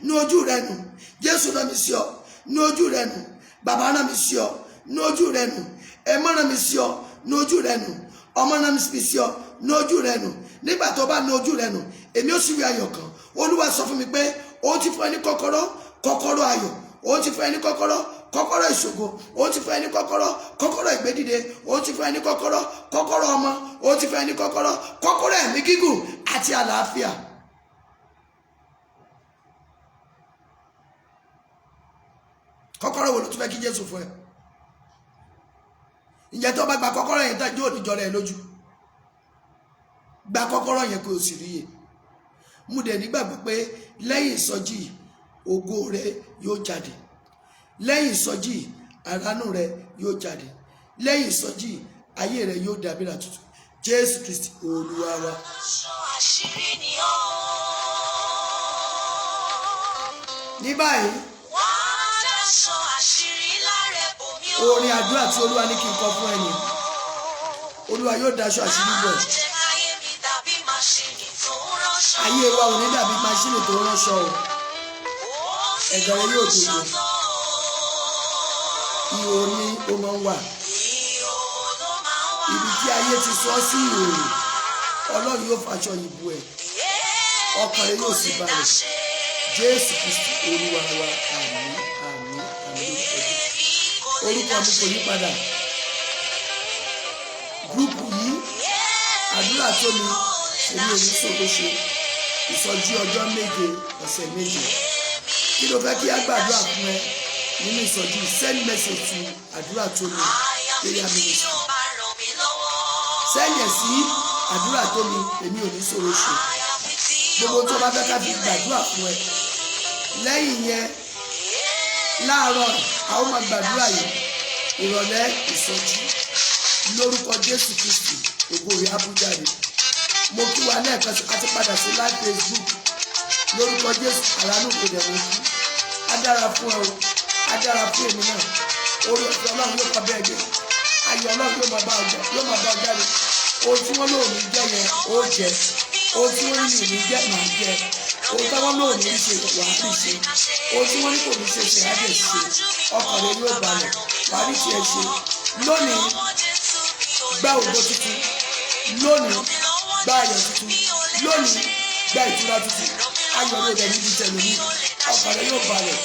ní ojú rẹ nù. Jésù rán mi sí ọ. Ní ojú rẹ nù. Bàbá rán mi sí ọ. Ní ojú rẹ nù. Ẹ̀mọ́ rán mi sí ọ. Ní ojú rẹ nù. Ọmọ rán mi sí ọ. Ní ojú rẹ nù. Nígbà tó bá ní ojú rẹ nù, èmi ó sì wí ayọ̀ kan. Olúwa sọ fún mi pé òun ti fún ẹ ní kọ́kọ́rọ́, kọ́kọ́rọ́ ayọ̀. Òun ti fún ẹ ní kọ́kọ́rọ́, kọ́kọ́rọ́ ìṣògo. Òun ti fún ẹ ní kọ́kọ́rọ́, kọ́kọ́rọ́ ìgbédìde. Òun ti fún ẹ ní kọ́kọ́rọ́, kọ́kọ́rọ́ ọmọ. Òun ti fún ẹ ní kọ́kọ́rọ́, kọ́kọ́rọ́ ẹ̀mí gígùn àti àlàáfíà. Kọ́kọ́rọ́ wo ló tún fẹ́ kí Jésù fún ẹ? Ǹjẹ́ tó bá gba kọ́kọ́rọ́ yẹn tán, yóò níjọ rẹ lójú? Gba kọ́kọ́rọ́ yẹn kó o sì ríye. Mo dẹ̀ nígbàgbọ́ pé lẹ́yìn ìsọjí yìí, ògo rẹ yóò jáde. Lẹ́yìn ìsọjí yìí, àránú rẹ yóò jáde. Lẹ́yìn ìsọjí yìí, ayé rẹ yóò dàbí ra tuntun. Jésù Kristi Olúwa wa. Aṣọ àṣírí ni ọ́. Ní báyìí, Wá dáṣọ àṣírí lára ẹ̀bùnmí o. orin àdúrà tí Olúwa ní kí n kọ fún ẹni, Olúwa yóò daṣọ àṣírí bọ̀. Má jẹ́ káyé mi dàbí máṣíìnì tó ń ránṣọ. Ayé wa ò ní dàbí maṣíìnì tó ń ránṣọ o. Ó fi Ẹ̀gàn rẹ yóò ránṣọ dògbò. tán. Ihò ní ó máa ń wà. Ìhòòhò ló máa ń wà. Ibi tí ayé ti sọ sí ìhòòhò, Ọlọ́run yóò faṣọ ìbò ẹ̀. Ọkàn rẹ yóò sì balẹ̀. Jésù Kristi Olúwa wa. Àmín, àmín, àmín lórúkọ Jésù. Orúkọ mi kò yí padà. Group yìí, àdúrà tó mi èmi ò ní sòro ṣe. Ìsọjí ọjọ́ 7, ọ̀sẹ̀ 7. Kí ló fẹ́ kí á gbàdúrà fún ẹ nínú ìsọjí? Send message to Àdúrà tó mi Prayer Ministry. Send ẹ̀ sí Àdúrà tó mi èmi ò ní sòro ṣe. Gbogbo tó bá fẹ́ ká fi gbàdúrà fún ẹ. Lẹ́yìn yẹn, láàárọ̀ a ó máa gbàdúrà yìí, ìrọ̀lẹ́ ìsọjí. Lórúkọ Jésù Kristi, ògo rẹ̀ á bú jáde. Mo kí wa lẹ́ẹ̀kan sí, a ti padà sí live Facebook. Lórúkọ Jésù, àránù kò dẹ̀ wọ́n kú. Á dára fún ẹ o, á dára fún èmi náà. Orí ọ̀fẹ́ Ọlọ́run yóò máa bẹ́ẹ̀ gbé, ayọ̀ Ọlọ́run yóò máa bá ọ jẹ, yóò máa bá ọ jáde. Ohun tí wọ́n lóò ní jẹ́ yẹn, ó jẹ. Ohun tí wọ́n ní ní jẹ́, màá jẹ. Ohun tí wọ́n lóò ní ṣe, wàá rí ṣe. Ohun tí wọ́n ní kò ní ṣe ṣe, á dẹ̀ ṣe. Ọkàn rẹ yóò balẹ̀, wàá rí tiẹ̀ ṣe. Lónìí, gba ògo tuntun. Lónìí, gba ayọ̀ tuntun. Lónìí, gba ìtura tuntun. Ayọ̀ rẹ rẹ̀ níbi tẹ̀lé ọkàn rẹ yóò balẹ̀.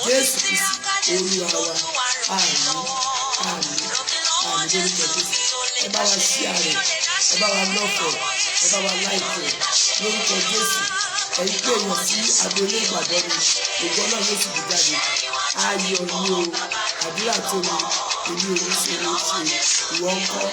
Jésù Kristi Olúwa wa. Àmín, àmín, àmín lórúkọ Jésù. Ẹ bá wa share rẹ̀, ẹ bá wa love ẹ̀, ẹ bá wa like ẹ̀. Lórúkọ Jésù, ẹ̀yin pé èèyàn sí agboolé ìgbàgbọ́ ni, ògo Ọlọ́run yóò sì bú jáde. Ayọ̀ ni o. Àdúrà tó mi èmi ò ní ṣe ló ṣe. Ìwọ ń kọ́?